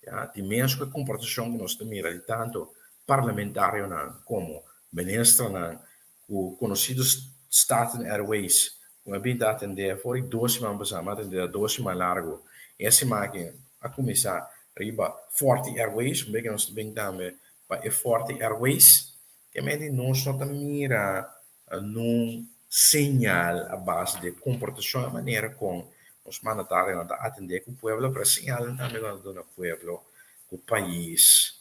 Ya, di mes ku e komportashon ku nos ta mira di tantu parlamentarionan komo ministernan ku konosido Staten Airways ku a bin ta atendé for di dos siman pasá, mi a atendé dos siman largu. E siman aki a kuminsá riba Forti Airways, un bes ku nos ta bin tambe pa e Forti Airways. Ke menti nos no ta mira nun señal a base di e komportashon e manera kon nos mandatarionan ta atendé ku pueblo, pero e señalnan tambe ku nan ta duna pueblo ku pais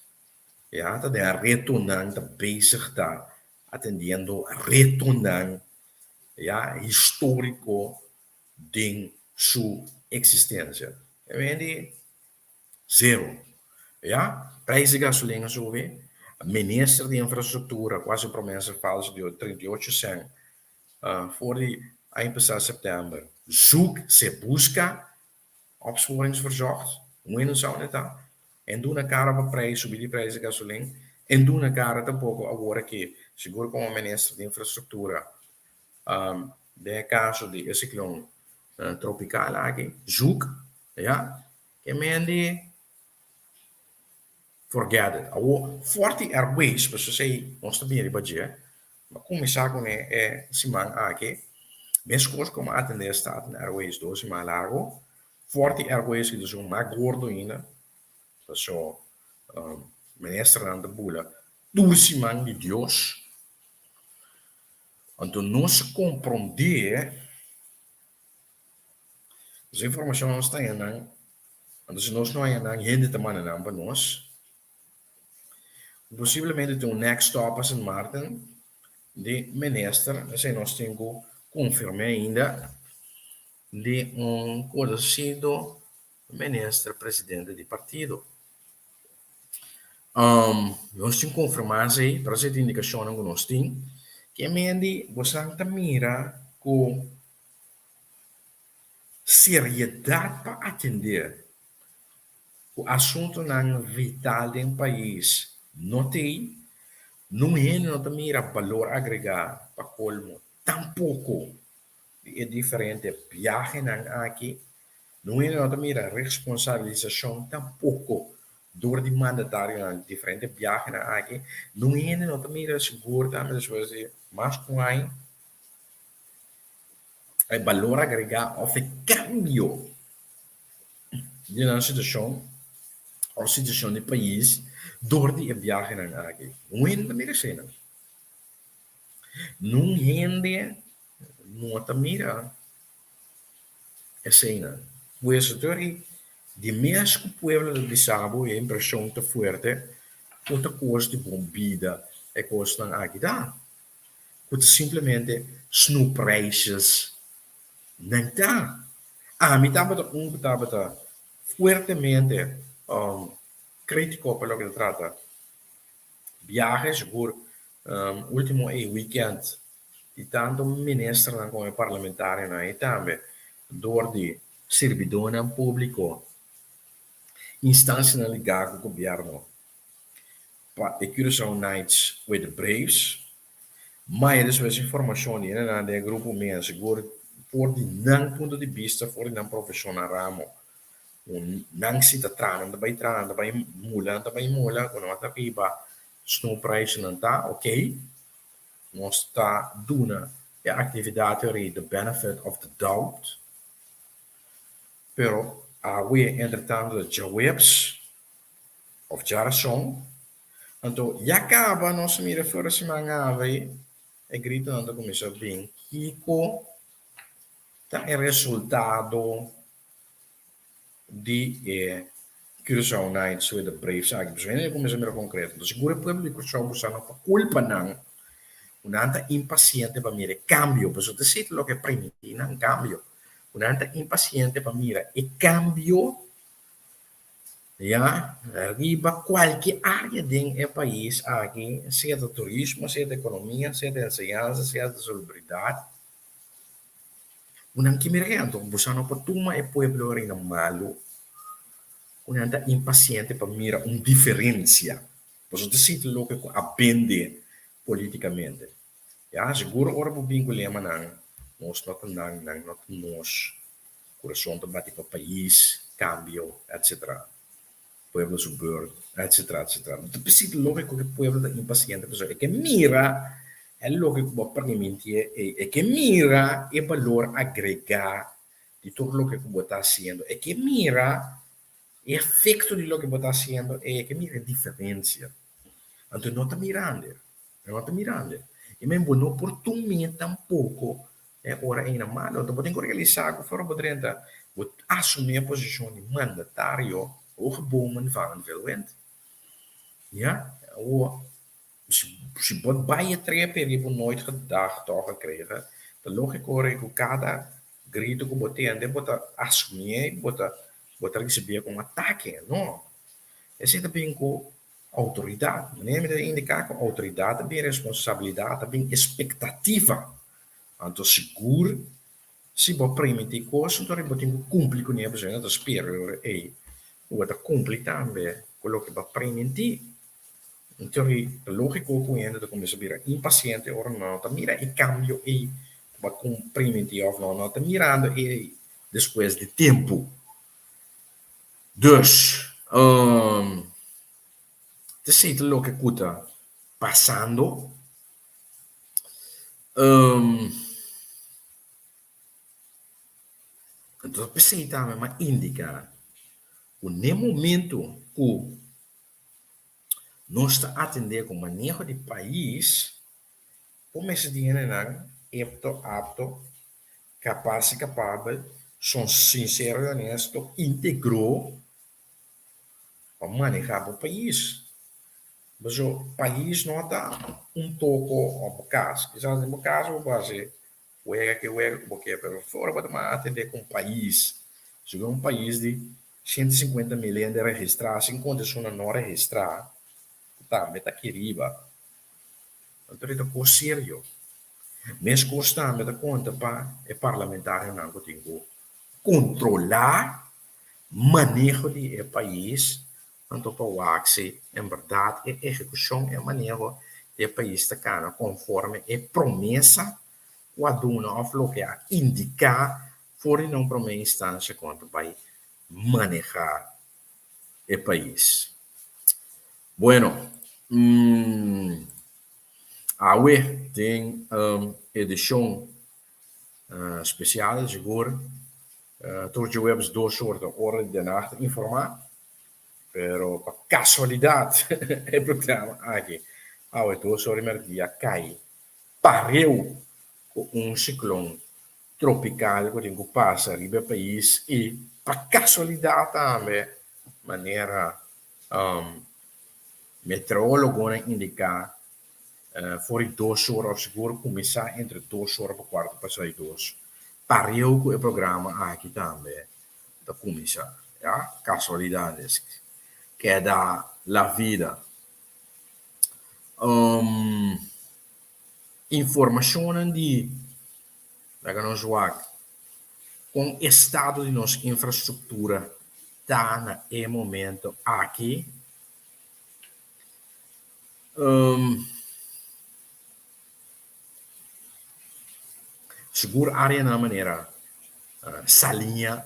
ya ta den retonan ta bezig ta atendiendo retonan ya historico den su existencia. E hende zero. Ya, prijs di gasolin a subi, minister di infrastructura cu haci promesa falso di 38 cent for di aña pasa september, zoek se busca Opsporingsverzocht, un hende sa unda e ta. En duna kara pa prijs, subi di prijs di gasolin. En duna kara tampoko awor aki, sigur komo minister di infrastruktura, den e kaso di e siklon tropikal aki, zoek, ya, ke mende forget it. Awor, Forti Airways, pasobra esei nos ta bini riba dje, a kuminsá kuné e siman aki, meskos komo a atendé Staten Airways dos siman largu, Forti Airways ki ta esun mas gordo ainda, pasobra ministernan ta bula tur siman di Dios. Anto nos komprondé nos informashon nos ta haña nan, anto si nos no haña nan hende ta manda nan pa nos. Posiblemente tin un next stop pa Sint Maarten di minister, esei nos tin ku konfirm'é ainda, di un konosido minister presidente di partido. Nos tin konfirmá esei, pero esei ta indikashonnan ku nos tin. Ke mendi bosan ta mira ku seriedat pa atendé ku asuntunan vital den pais no t'ei, nun hende no ta mira balor agregá pa kolmo tampoko di e diferente biahenan aki, nun hende no ta mira responsabilisashon tampoko dor di mandatarionan di diferente biahenan aki, nun hende no ta mira sigur tambe despues di mas ku un aña e balor agregá òf e kambio di nan situashon òf situashon di pais dor di e biahenan aki. Nun hende ta mira eseinan. Nun hende no ta mira eseinan. Pues dor di di mes ku pueblo ta bisa bo e impreshon ta fuerte ku ta kos di bon bida e kosnan aki ta. Ku ta simplemente snoepreisjes nan ta. Ami tabata un ku tabata fuertemente kritiko pa loke ta trata Biahe sigur ultimo e weekend di tanto ministernan como e parlamentarionan y tambe door di sirbidornan publico, instancianan liga cu gobierno pa e Curaçao Nights with the Braves. Maya despues informacion di hendenan den e grupo mes sigur for di nan punto di bista, for di nan profesion nan ramo. Nan si ta traha nan ta bai traha nan ta bai mula nan ta bai mula ku nan ta riba snoepreisnan ta ok nos ta duna e aktividat ori the benefit of the doubt pero awe entretanto ta djaweps of djarason anto ya kaba nos a mira for siman awe e gritonan ta kuminsá bin kiko ta e resultado di e Curaçao Nights with the Braves aki. Pasobra hende a kuminsá mira konkreto. Entonces sigur e pueblo di Curaçao bo sa no pa kulpa nan ku nan ta impasiente pa mira e kambio. Pasobra ta esei ta loke a primintí nan, kambio. Ku nan ta impasiente pa mira e kambio ya riba kualke área den e pais aki, sea ta turismo, sea ta ekonomia, sea ta enseñansa, sea ta salubridat. Ku nan ke mira anto boso no por tuma e pueblo reina malu ku nan ta impaciente pa mira un diferencia pasobra ta sinti loke ku a bende politicamente ya sigur ora bo bin ku lemanan nos no ta nan nan no ta nos kurason ta bati pa pais kambio etcetera. Pueblo su beurt, etcetera, etcetera. Ta p'esei ta loke ku e pueblo ta impaciente pasobra e ke mira e loke ku bo a permitie ei, e ke mira e balor agregá di tur loke ku bo ta hasiendo, e ke mira e efekto di loke bo ta hasiendo ei, e ke mira e diferensia. Anto e no ta mirando. E no ta mirando. I men bo no por tum'é tampoko e ora ei na malo. Anto bo tin ku realisá ku ora bo drenta, bo asumí e posishon di mandatario, hoge bomen vangen veel wind. Ya, awor, si si bo bai e trep ei bo nooit gedacht òf gekregen, ta lógiko ora ei ku kada grito ku bo tende bo ta asumí, bo ta bo ta risibié komo atake. No. Esei ta bin ku Outoridat. Manera mi ta indiká ku outoridat ta bin responsabilidat, ta bin espektativa. Anto sigur si bo primintí kos anto bo tin ku kumpli kuné pasobra nan ta spera e ora ei ku bo ta kumpli tambe ku loke bo a primintí. Anto ta lógiko ku hende ta kuminsá bira impasiente ora nan no ta mira e kambio ei ku bo a primintí òf nan no ta mirando ei despues di tempu. Dus, ta esei ta loke ku ta pasando. Entonces p'esei tambe mi a indiká ku n'e momento ku nos ta atendé ku maneho di pais. Bo mester di hendenan epto, apto, kapas i kapabel, son sinsero i onesto, integro pa manehá bo pais. Pasobra pais no ta un toko òf bo kas. Kisas den bo kas bo por hasi wega ke wega ku bo ke, pero ora bo ta atendé ku un pais, sigur un pais di 150 mil hende registrá sin konta esunnan no registrá, ku tambe ta aki riba. Anto e ta kos serio. Meskos tambe ta konta pa e parlamentarionan ku tin ku kontrolá maneho di e pais, anto pa wak si en bèrdat e ehekushon, e maneho di e pais ta kana konforme e promesa ku a duna òf loke a indiká for di nan promé instansia kon ta bai manehá e pais. Bueno, awe den edishon spesial sigur tur djaweps dos or ta ora di den nacht informá, pero pa kasualidat e programa aki awe dos or di mèrdia kai pareu ku un siklon tropikal ku tin ku pasa riba e pais i pa kasualidat tambe manera meteorologonan indiká for di dos ora òf sigur kuminsá entre dos ora pa kuarto pasá di dos pareu ku e programa aki tambe ta kuminsá ya kasualidades keda la vida. Informashonnan di laga nos wak kon estado di nos infrastruktura ta na e momento aki. Sigur áreanan manera Saliña,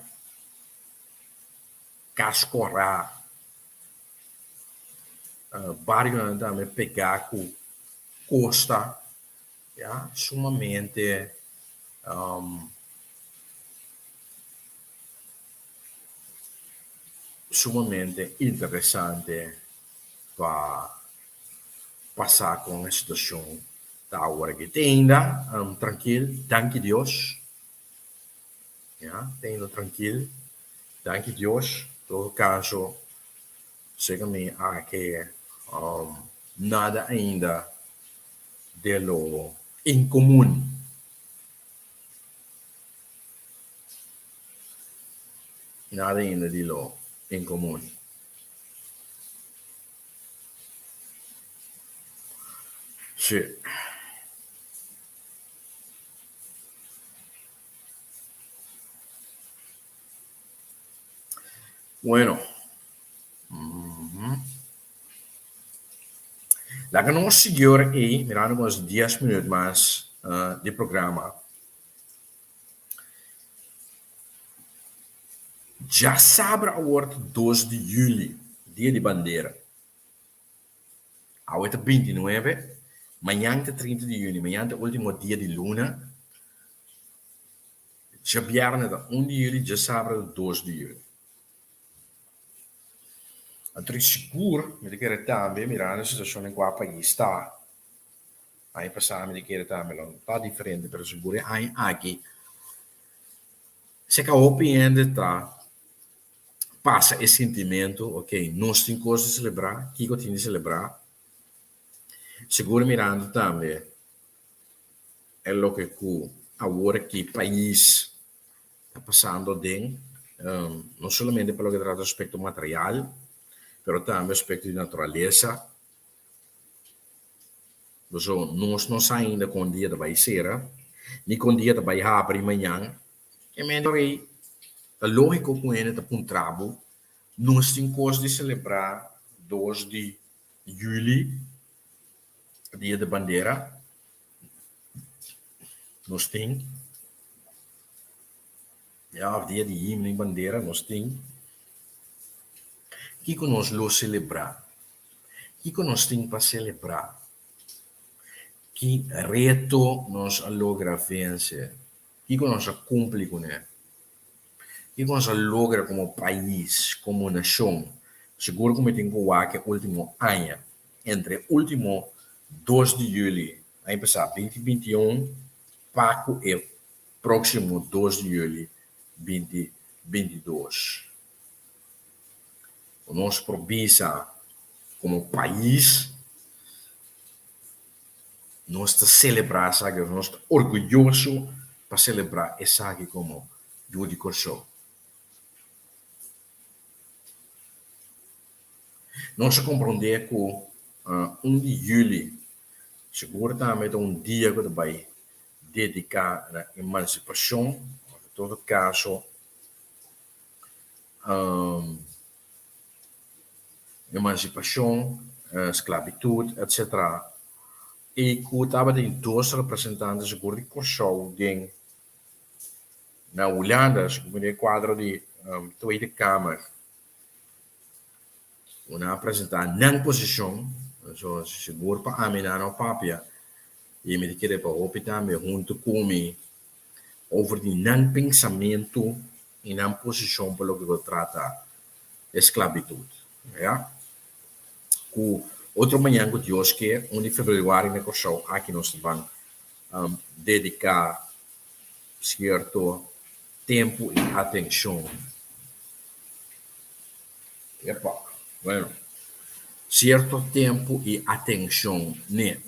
Kas Kòrá, barionan tambe pegá ku kosta ya sumamente sumamente interesante pa pasa kon e situashon ta awor aki. Te ainda trankil, danki Dios, ya, te ainda trankil, danki Dios, todo kaso seka mi aki nada ainda de lo inkomun. Nada ainda di lo inkomun. Sí. Bueno. Laga nos sigui ora ei, mirando ku nos dies minuut mas di programa. Djasabra awor ta dos di juli, dia di bandera. Awe ta bintinuebe, mañan ta trinta di juni, mañan ta ultimo dia di luna. Djabièrnè ta un di juli, djasabra ta dos di juli. Anto di sigur mi ta kere tambe mirando e situacion den cua pais ta. Aña pasa mi ta kere tambe lo no ta diferente pero sigur e aña aki seka hopi hende ta pasa e sintimento ok nos tin cos di celebra, kico tin di celebra? Sigur mirando tambe e loke cu awor aki pais ta pasando aden, no solamente pa loke ta trata aspecto material, pero tambe aspecto di naturalesa. Pasobra nos no sa ainda kon dia ta bai sera, ni kon dia ta bai habri mañan. E mende rei, ta lógiko ku hende ta puntra bo, nos tin kos di selebrá dos di juli, dia di bandera. Nos tin, ya, òf dia di himno i bandera, nos tin. Kiko nos lo selebrá? Kiko nos tin pa selebrá? Ki reto nos a logra vense? Kiko nos a kumpli kuné? Kiko nos a logra komo pais, komo nashon? Sigur ku mi tin ku wak e último aña, entre e último dos di yüli. Aña pasá, 2021, pa ku e próksimo 2 di yüli 2022. Ku nos por bisa komo pais nos ta selebrá esaki, nos ta orguyoso pa selebrá esaki komo yu di Kòrsou. Nos a komprondé ku 1 di yüli sigur tambe ta un dia ku ta bai dediká na emansipashon, òf en todo kaso emansipashon, sklabitut, etsetera. I ku tabatin dos representante sigur di Kòrsou den na Hulanda, sigur den e kuadro di Tweede Kamer. Ku nan a presentá nan posishon, so sigur pa ami nan no papia i mi ta kere pa hopi tambe huntu ku mi over di nan pensamentu i nan posishon pa loke ku ta trata esklabitut. Ya. Ku otro mañan ku Dios ke, 1 di febrüari na Kòrsou aki nos ta ban dediká sierto tempu i atenshon. Epa, bueno. Sierto tempu i atenshon n'e.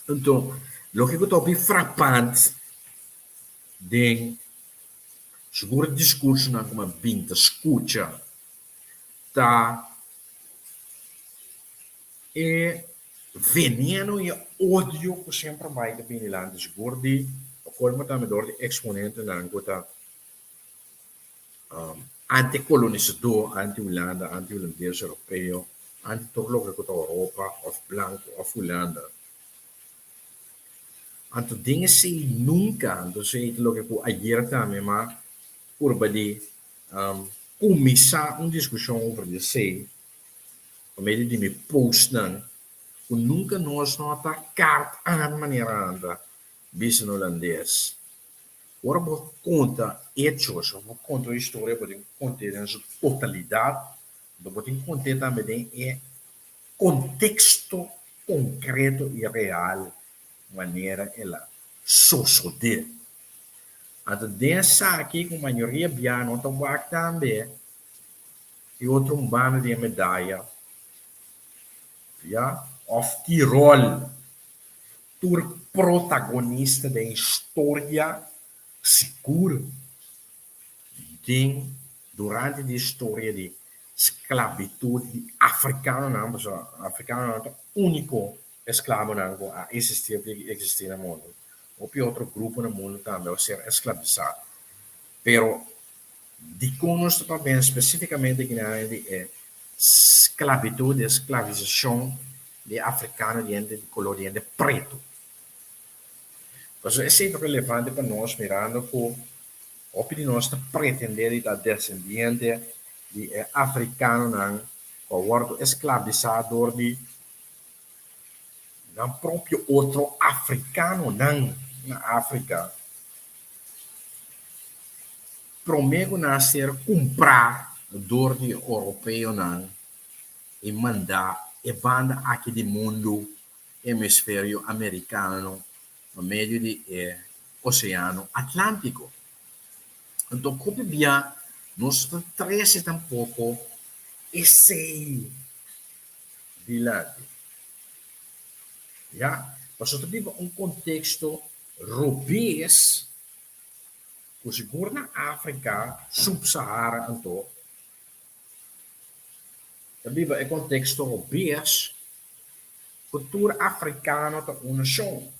Anto, loke ku ta hopi frapant den sigur e diskursonan ku mi a bin ta skucha ta e veneno i e odio ku semper bai ta bini dilanti sigur di pa kolmo tambe dor di eksponentenan ku ta antikolonisadó, anti-Hulanda, anti-hulandes europeo, anti tur loke ku ta Europa òf blanku òf Hulanda. Anto den esei nunka, anto esei ta loke ku ayer tambe m'a purba di kuminsá un diskushon over di esei pa medio di mi postnan, ku nunka nos no ta kart aan manera nan ta bisa na hulandes. Ora bo konta echos òf bo konta un historia bo tin ku kont'é den su totalidat, anto bo tin ku kont'é tambe den e konteksto konkreto i real manera el a sosodé. Anto den esaki ku mayoria bia no ta wak tambe e otro un banda di e medaya, ya, òf ki ròl tur protagonista den historia sigur den durante di historia di sklabitut di afrikanonan, pasobra afrikanonan ta úniko esklabonan ku a eksistí òf yega eksistí na mundu. Hopi otro grupo na mundu tambe a ser esklabisá. Pero dikon nos ta papia spesífikamente kinan di e sklabitut, di e sklavisashon di e afrikano, di hende di koló, di hende pretu? Pasobra esei ta relevante pa nos mirando ku hopi di nos ta pretendé di ta desendiente di e afrikanonan ku a wòrdu esklabisá dor di nan propio otro afrikanonan na Afrika promé ku nan a ser kumprá dor di e oropeonan i mandá e banda aki di mundu, hemisferio amerikano, pa medio di e Oseano Atlántiko. Anto hopi bia nos ta trese tampoko esei dilanti. Ya, pasobra ta biba un konteksto robes ku sigur na Afrika Sub-Sahara anto ta biba e konteksto robes ku tur afrikano ta un nashon.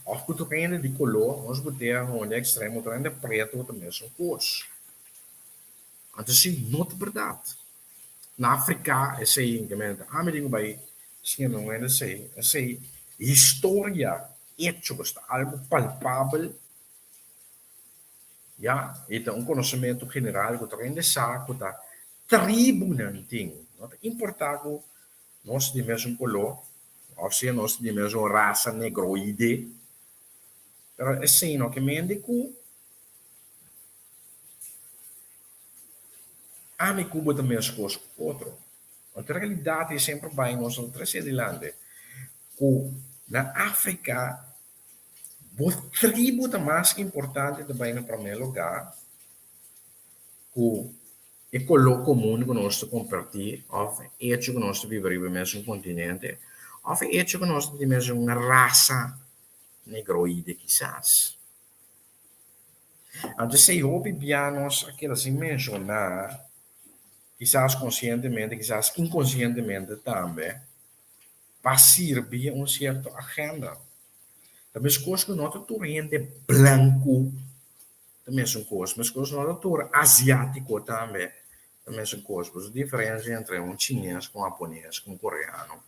Òf ku tur hende di koló, nos botea hende ekstremo, tur hende pretu ta mesun kos. Anto esei no ta bèrdat. Na Afrika esei inkemente ami tin ku bai siña un hende esei. Esei historia, hechos ta algu palpabel ya i ta un konosementu general ku tur hende sa ku ta tribunan tin. No ta importá ku nos di mesun koló òf sea nos di mesun rasa negroide, pero esei no ke mende ku Ami ku bo ta meskos ku otro. Anto realidat ei semper bai nos no ta trese dilanti. Ku na Afrika bo tribu ta mas importante ta bai na promé lugá ku e koló komun ku nos ta kompartí òf e echo ku nos ta biba riba e mesun kontinente òf e echo ku nos ta di mesun rasa negroide kisas. Anto esei hopi bia nos a keda sin menshoná, kisas konsientemente, kisas inkonsientemente tambe, pa sirbi un sierto agenda. Ta meskos ku no ta tur hende blanku ta mesun kos, meskos no ta tur aziátiko tambe ta mesun kos. Por eso diferensia entre un chines ku un hapones ku un koreano.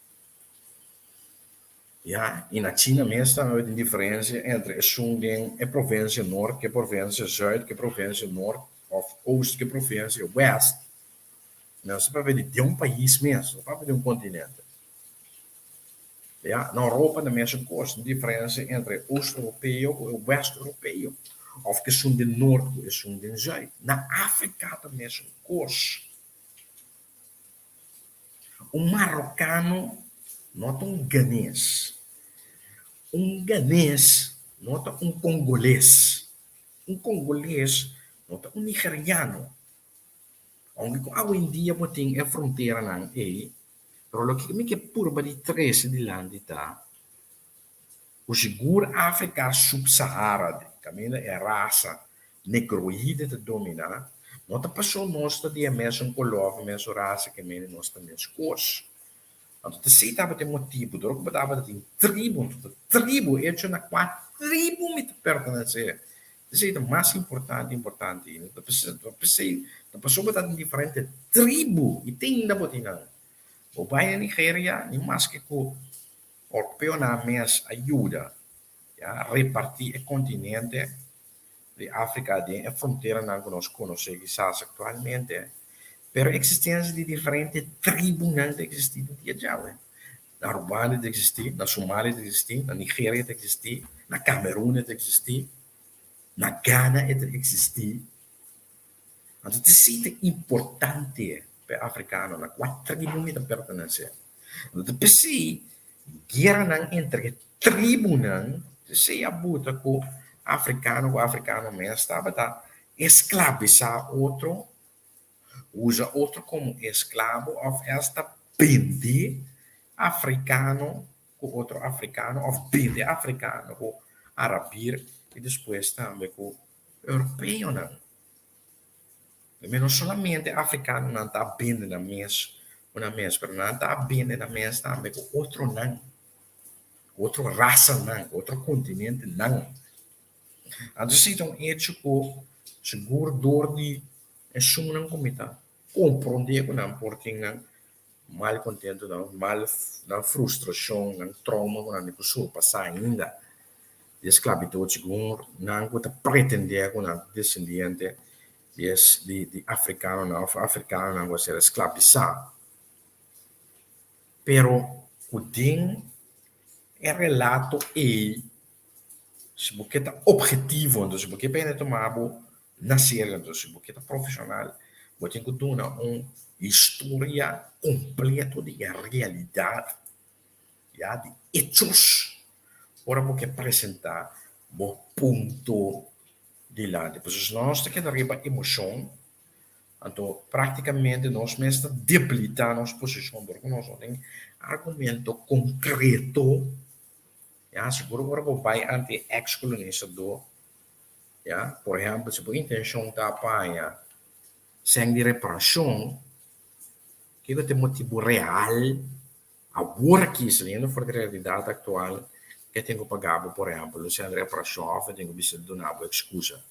Ya, i na China mes tambe tin diferensia entre esun den e provinsia nort ku e provinsia zùit ku e provinsia nort òf oost ku e provinsia wèst. Nos ta papia di den un pais mes, no papia di un kontinente. Ya, na Europa ta mesun kos, tin diferensia entre oost europeo ku e wèst europeo òf ku esun den nort ku esun den zùit. Na Afrika ta mesun kos. Un marokano no ta un ganes. Un ganes no ta un kongoles. Un kongoles no ta un nigeriano. Ounke ku awendia bo tin e fronteranan ei, pero loke mi ke purba di trese dilanti ta ku sigur Afrika Sub-Sahara kaminda e rasa negroide ta dominá, no ta pasobra nos ta di e mesun koló òf e mesun rasa ke mende nos ta meskos. Anto ta esei tabata e motibu, dor ku bo tabata tin tribu, anto ta tribu, echo na kua tribu mi ta pertenesé, esei ta mas importante importante ainda, ta p'esei, ta pasobra bo ta den diferente tribu i te ainda bo tin nan. Bo bai na Nigeria, ni maske ku Orpeonan mes a yuda ya repartí e kontinente di Afrika den e fronteranan ku nos konosé kisas aktualmente, pero eksistensia di diferente tribunan ta eksistí te dia djawe. Na Rwanda ta eksistí, na Somalia ta eksistí, na Nigeria ta eksistí, na Kamerun ta eksistí, na Ghana e ta eksistí. Anto ta esei ta importante pa e afrikano na kua tribu mi ta pertenesé. Anto ta p'esei gueranan entre e tribunan, p'esei a buta ku afrikano ku afrikano mes tabata esklabisá otro, usa otro komo esklabo òf esta bende afrikano ku otro afrikano òf bende afrikano ku arabir i despues tambe ku Europeonan. Primer no solamente afrikanonan ta bende nan mes ku nan mes, pero nan ta bende nan mes tambe ku otronan, ku otro rasanan, ku otro kontinentenan. Anto esei ta un echo ku sigur dor di esunnan ku mi ta komprondé ku nan por tin nan mal kontentu, nan mal, nan frustrashon, nan trouma ku nan tin ku surpasá ainda di e sklabitut, segun nan ku ta pretendé ku nan ta desendiente di e di afrikanonan òf afrikanonan ku a ser sklabisá. Pero ku den e relato ei, si bo ke ta ophetivo, entonces bo ke pa hende tuma bo na serio, entonces si bo ke ta profeshonal, bo tin ku duna un historia kompleto di e realidat, ya, di echos, ora bo ke presentá bo punto dilanti. Pasobra si nos ta keda riba emoshon, anto práktikamente nos mes ta debilitá nos posishon dor ku nos no tin argumento konkreto, ya, sigur ora bo bai ante e eks kolonisadó. Ya, por ehèmpel, si bo intenshon ta pa haña sèn di reparashon, kiko ta e motibu real awor aki, saliendo for di realidat aktual, ke tin ku paga bo, por ehèmpel, un sèn di reparashon òf e tin ku bisa duna bo ekskusa?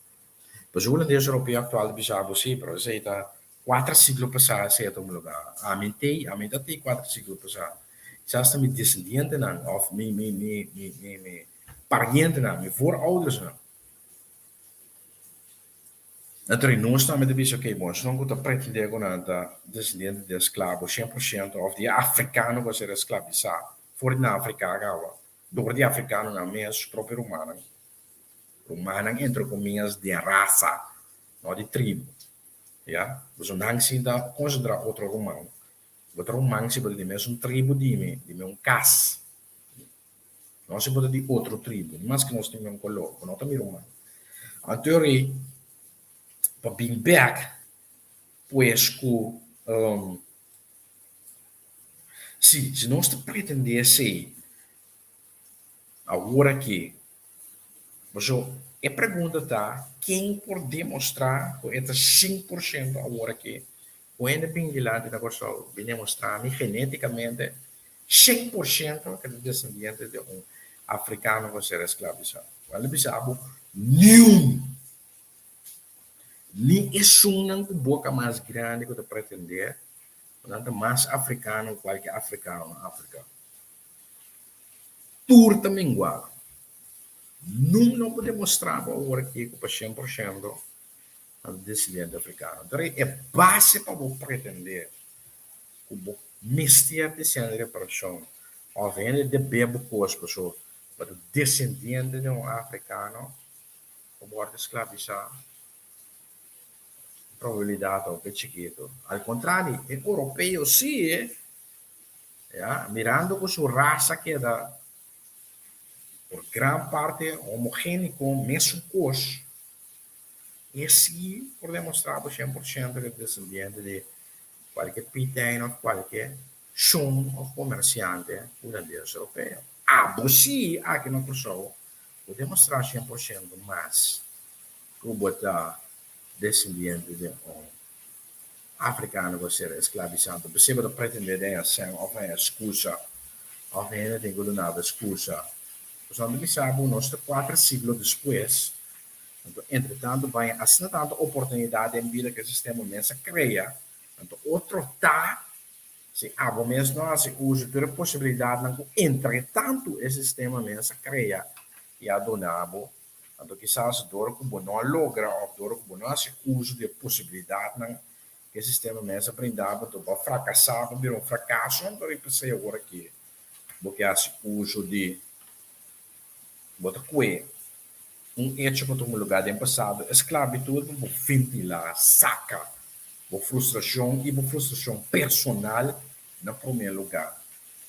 Pasobra hulandes europeo aktual ta bisa bo, sí, pero esei ta kuater siglo pasá esei a tuma lugá. Ami t'ei, ami ta t'ei kuater siglo pasá. Kisas ta mi desendientenan òf mi mi mi mi mi parientenan, mi vooroudersnan. Anto nos tambe ta bisa, ok, bon, esnan ku ta pretendé ku nan ta desendiente di esklabo 100% òf di e afrikano ku a ser esklabisá for di na Afrika kaba, dor di afrikanonan mes, su propio rumannan, rumannan entre komias di rasa, no di tribu, ya, pasobra nan si ta konsiderá otro ruman, bo ta ruman si bo ta di mesun tribu di mi, di mi un kas. Nos si bo ta di otro tribu, ni maske nos tin un koló, bo no ta mi ruman. Anto ri pa bin bèk pues ku si, si nos ta pretendé esei awor aki, pasobra e pregunta ta, ken por demostrá ku e ta 100% awor aki Ku hende bin dilanti na Kòrsou bin demostrá mi genétikamente 100% ku e ta desendiente di un afrikano ku a ser esklabisá. Wèl e bisa bo niun, ni esunnan ku boka mas grandi ku ta pretendé ku nan ta mas afrikano ku kualke afrikano na Afrika. Tur ta menguá. Nun no por demostrá bo awor aki ku pa 100% nan ta desendiente afrikano. Pero e base pa bo pretendé ku bo mester di sende reparashon òf hende debé bo kos pasobra bo ta desendiente di un afrikano ku wòrdu esklabisá, probabilidat ta hopi chikitu. Al kontrario, e oropeo sí, ya, mirando ku su rasa keda por gran parte homogéniko, mesun kos, E si por demostrá bo 100% ku e desendiente di kualke pitein òf kualke shon òf komersiante hulandes europeo. Abo si aki na Kòrsou por demostrá 100% mas ku bo ta desendiente di un afrikano ku a ser esklabisá. Anto p'esei bo ta pretendé den e sèn òf den e eskusa òf hende tin ku duna bo eskusa. Pasobra mi ta bisa bo nos ta kuater siglo despues. Anto entre tantu bai asina tantu oportunidat den bida ku e sistema mes a krea, anto otro ta si abo mes no hasi uso di tur e posibilidatnan ku entre tantu e sistema mes a krea i a duna bo, anto kisas dor ku bo no a logra òf dor ku bo no hasi uso di e posibilidatnan ku e sistema mes a brinda bo, anto bo a frakasá, bo bira un frakaso, anto riba esei awor aki bo ke hasi uso di Bo ta kue un echo ku tuma lugá den pasado, esklabitut pa bo ventilá, saka bo frustrashon i bo frustrashon personal na promé lugá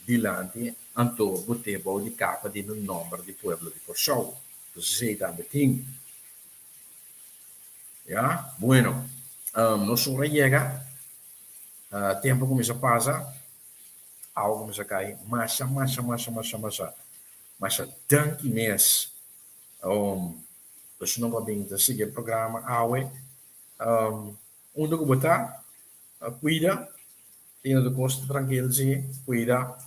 dilanti, anto bo te bou di kapa di no nòmber di pueblo di Kòrsou. Entonces esei tambe tin. Ya, bueno, nos ora yega, tempu a kuminsá pasa, awa a kuminsá kai masha, masha, masha, masha, masha. Masha danki mes Esun ku a bin ta sigui e programa awe. Unda ku bo ta, kuida, tene tur kos trankil si, kuida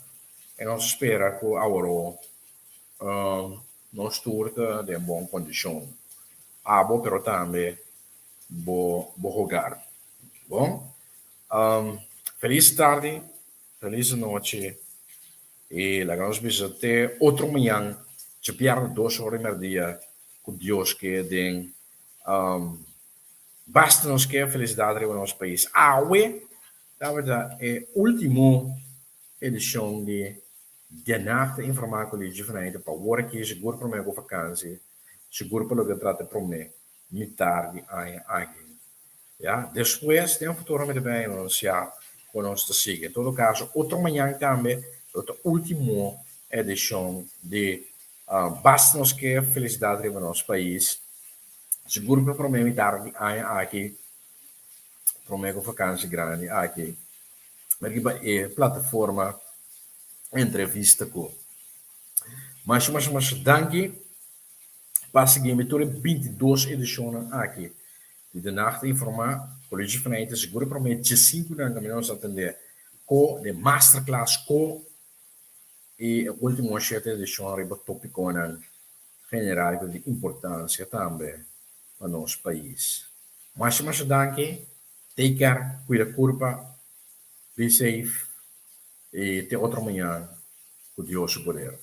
i nos ta spera ku aworó nos tur ta den bon kondishon. Abo pero tambe bo bo hogar. Bon, felis tardi, felis anochi. I laga nos bisa te otro mañan djabièrnè dos ora di mèrdia ku Dios ke den basta nos ke felisidat riba nos pais. Awe tabata e ultimo edishon di De Nacht Informá ku Lichi Fernandito pa awor aki sigur promé ku fakansi, sigur pa loke trata e promé mitar di aña aki. Ya, despues den futuro mi ta bin anuncia con nos ta sigui. En todo caso, otro mañan tambe lo ta ultimo edicion di Basta Nos Ke Felicidad Riba Nos Pais. Sigur cu prome mitar di aña aki, prome cu vakantie grandi aki, riba e plataforma Entrevista Cu. Masha, masha, masha danki. Pa sigui mi tur e 22 edicionnan aki di De Nacht Informa, Colegio Fanaita sigur e prome 15 nan caminda nos atende co den masterclass co y e ultimo shete edicion riba topiconan general cu di importancia tambe pa nos pais. Masha masha danki, take care, cuida curpa, be safe y te otro mañan cu Dios su poder.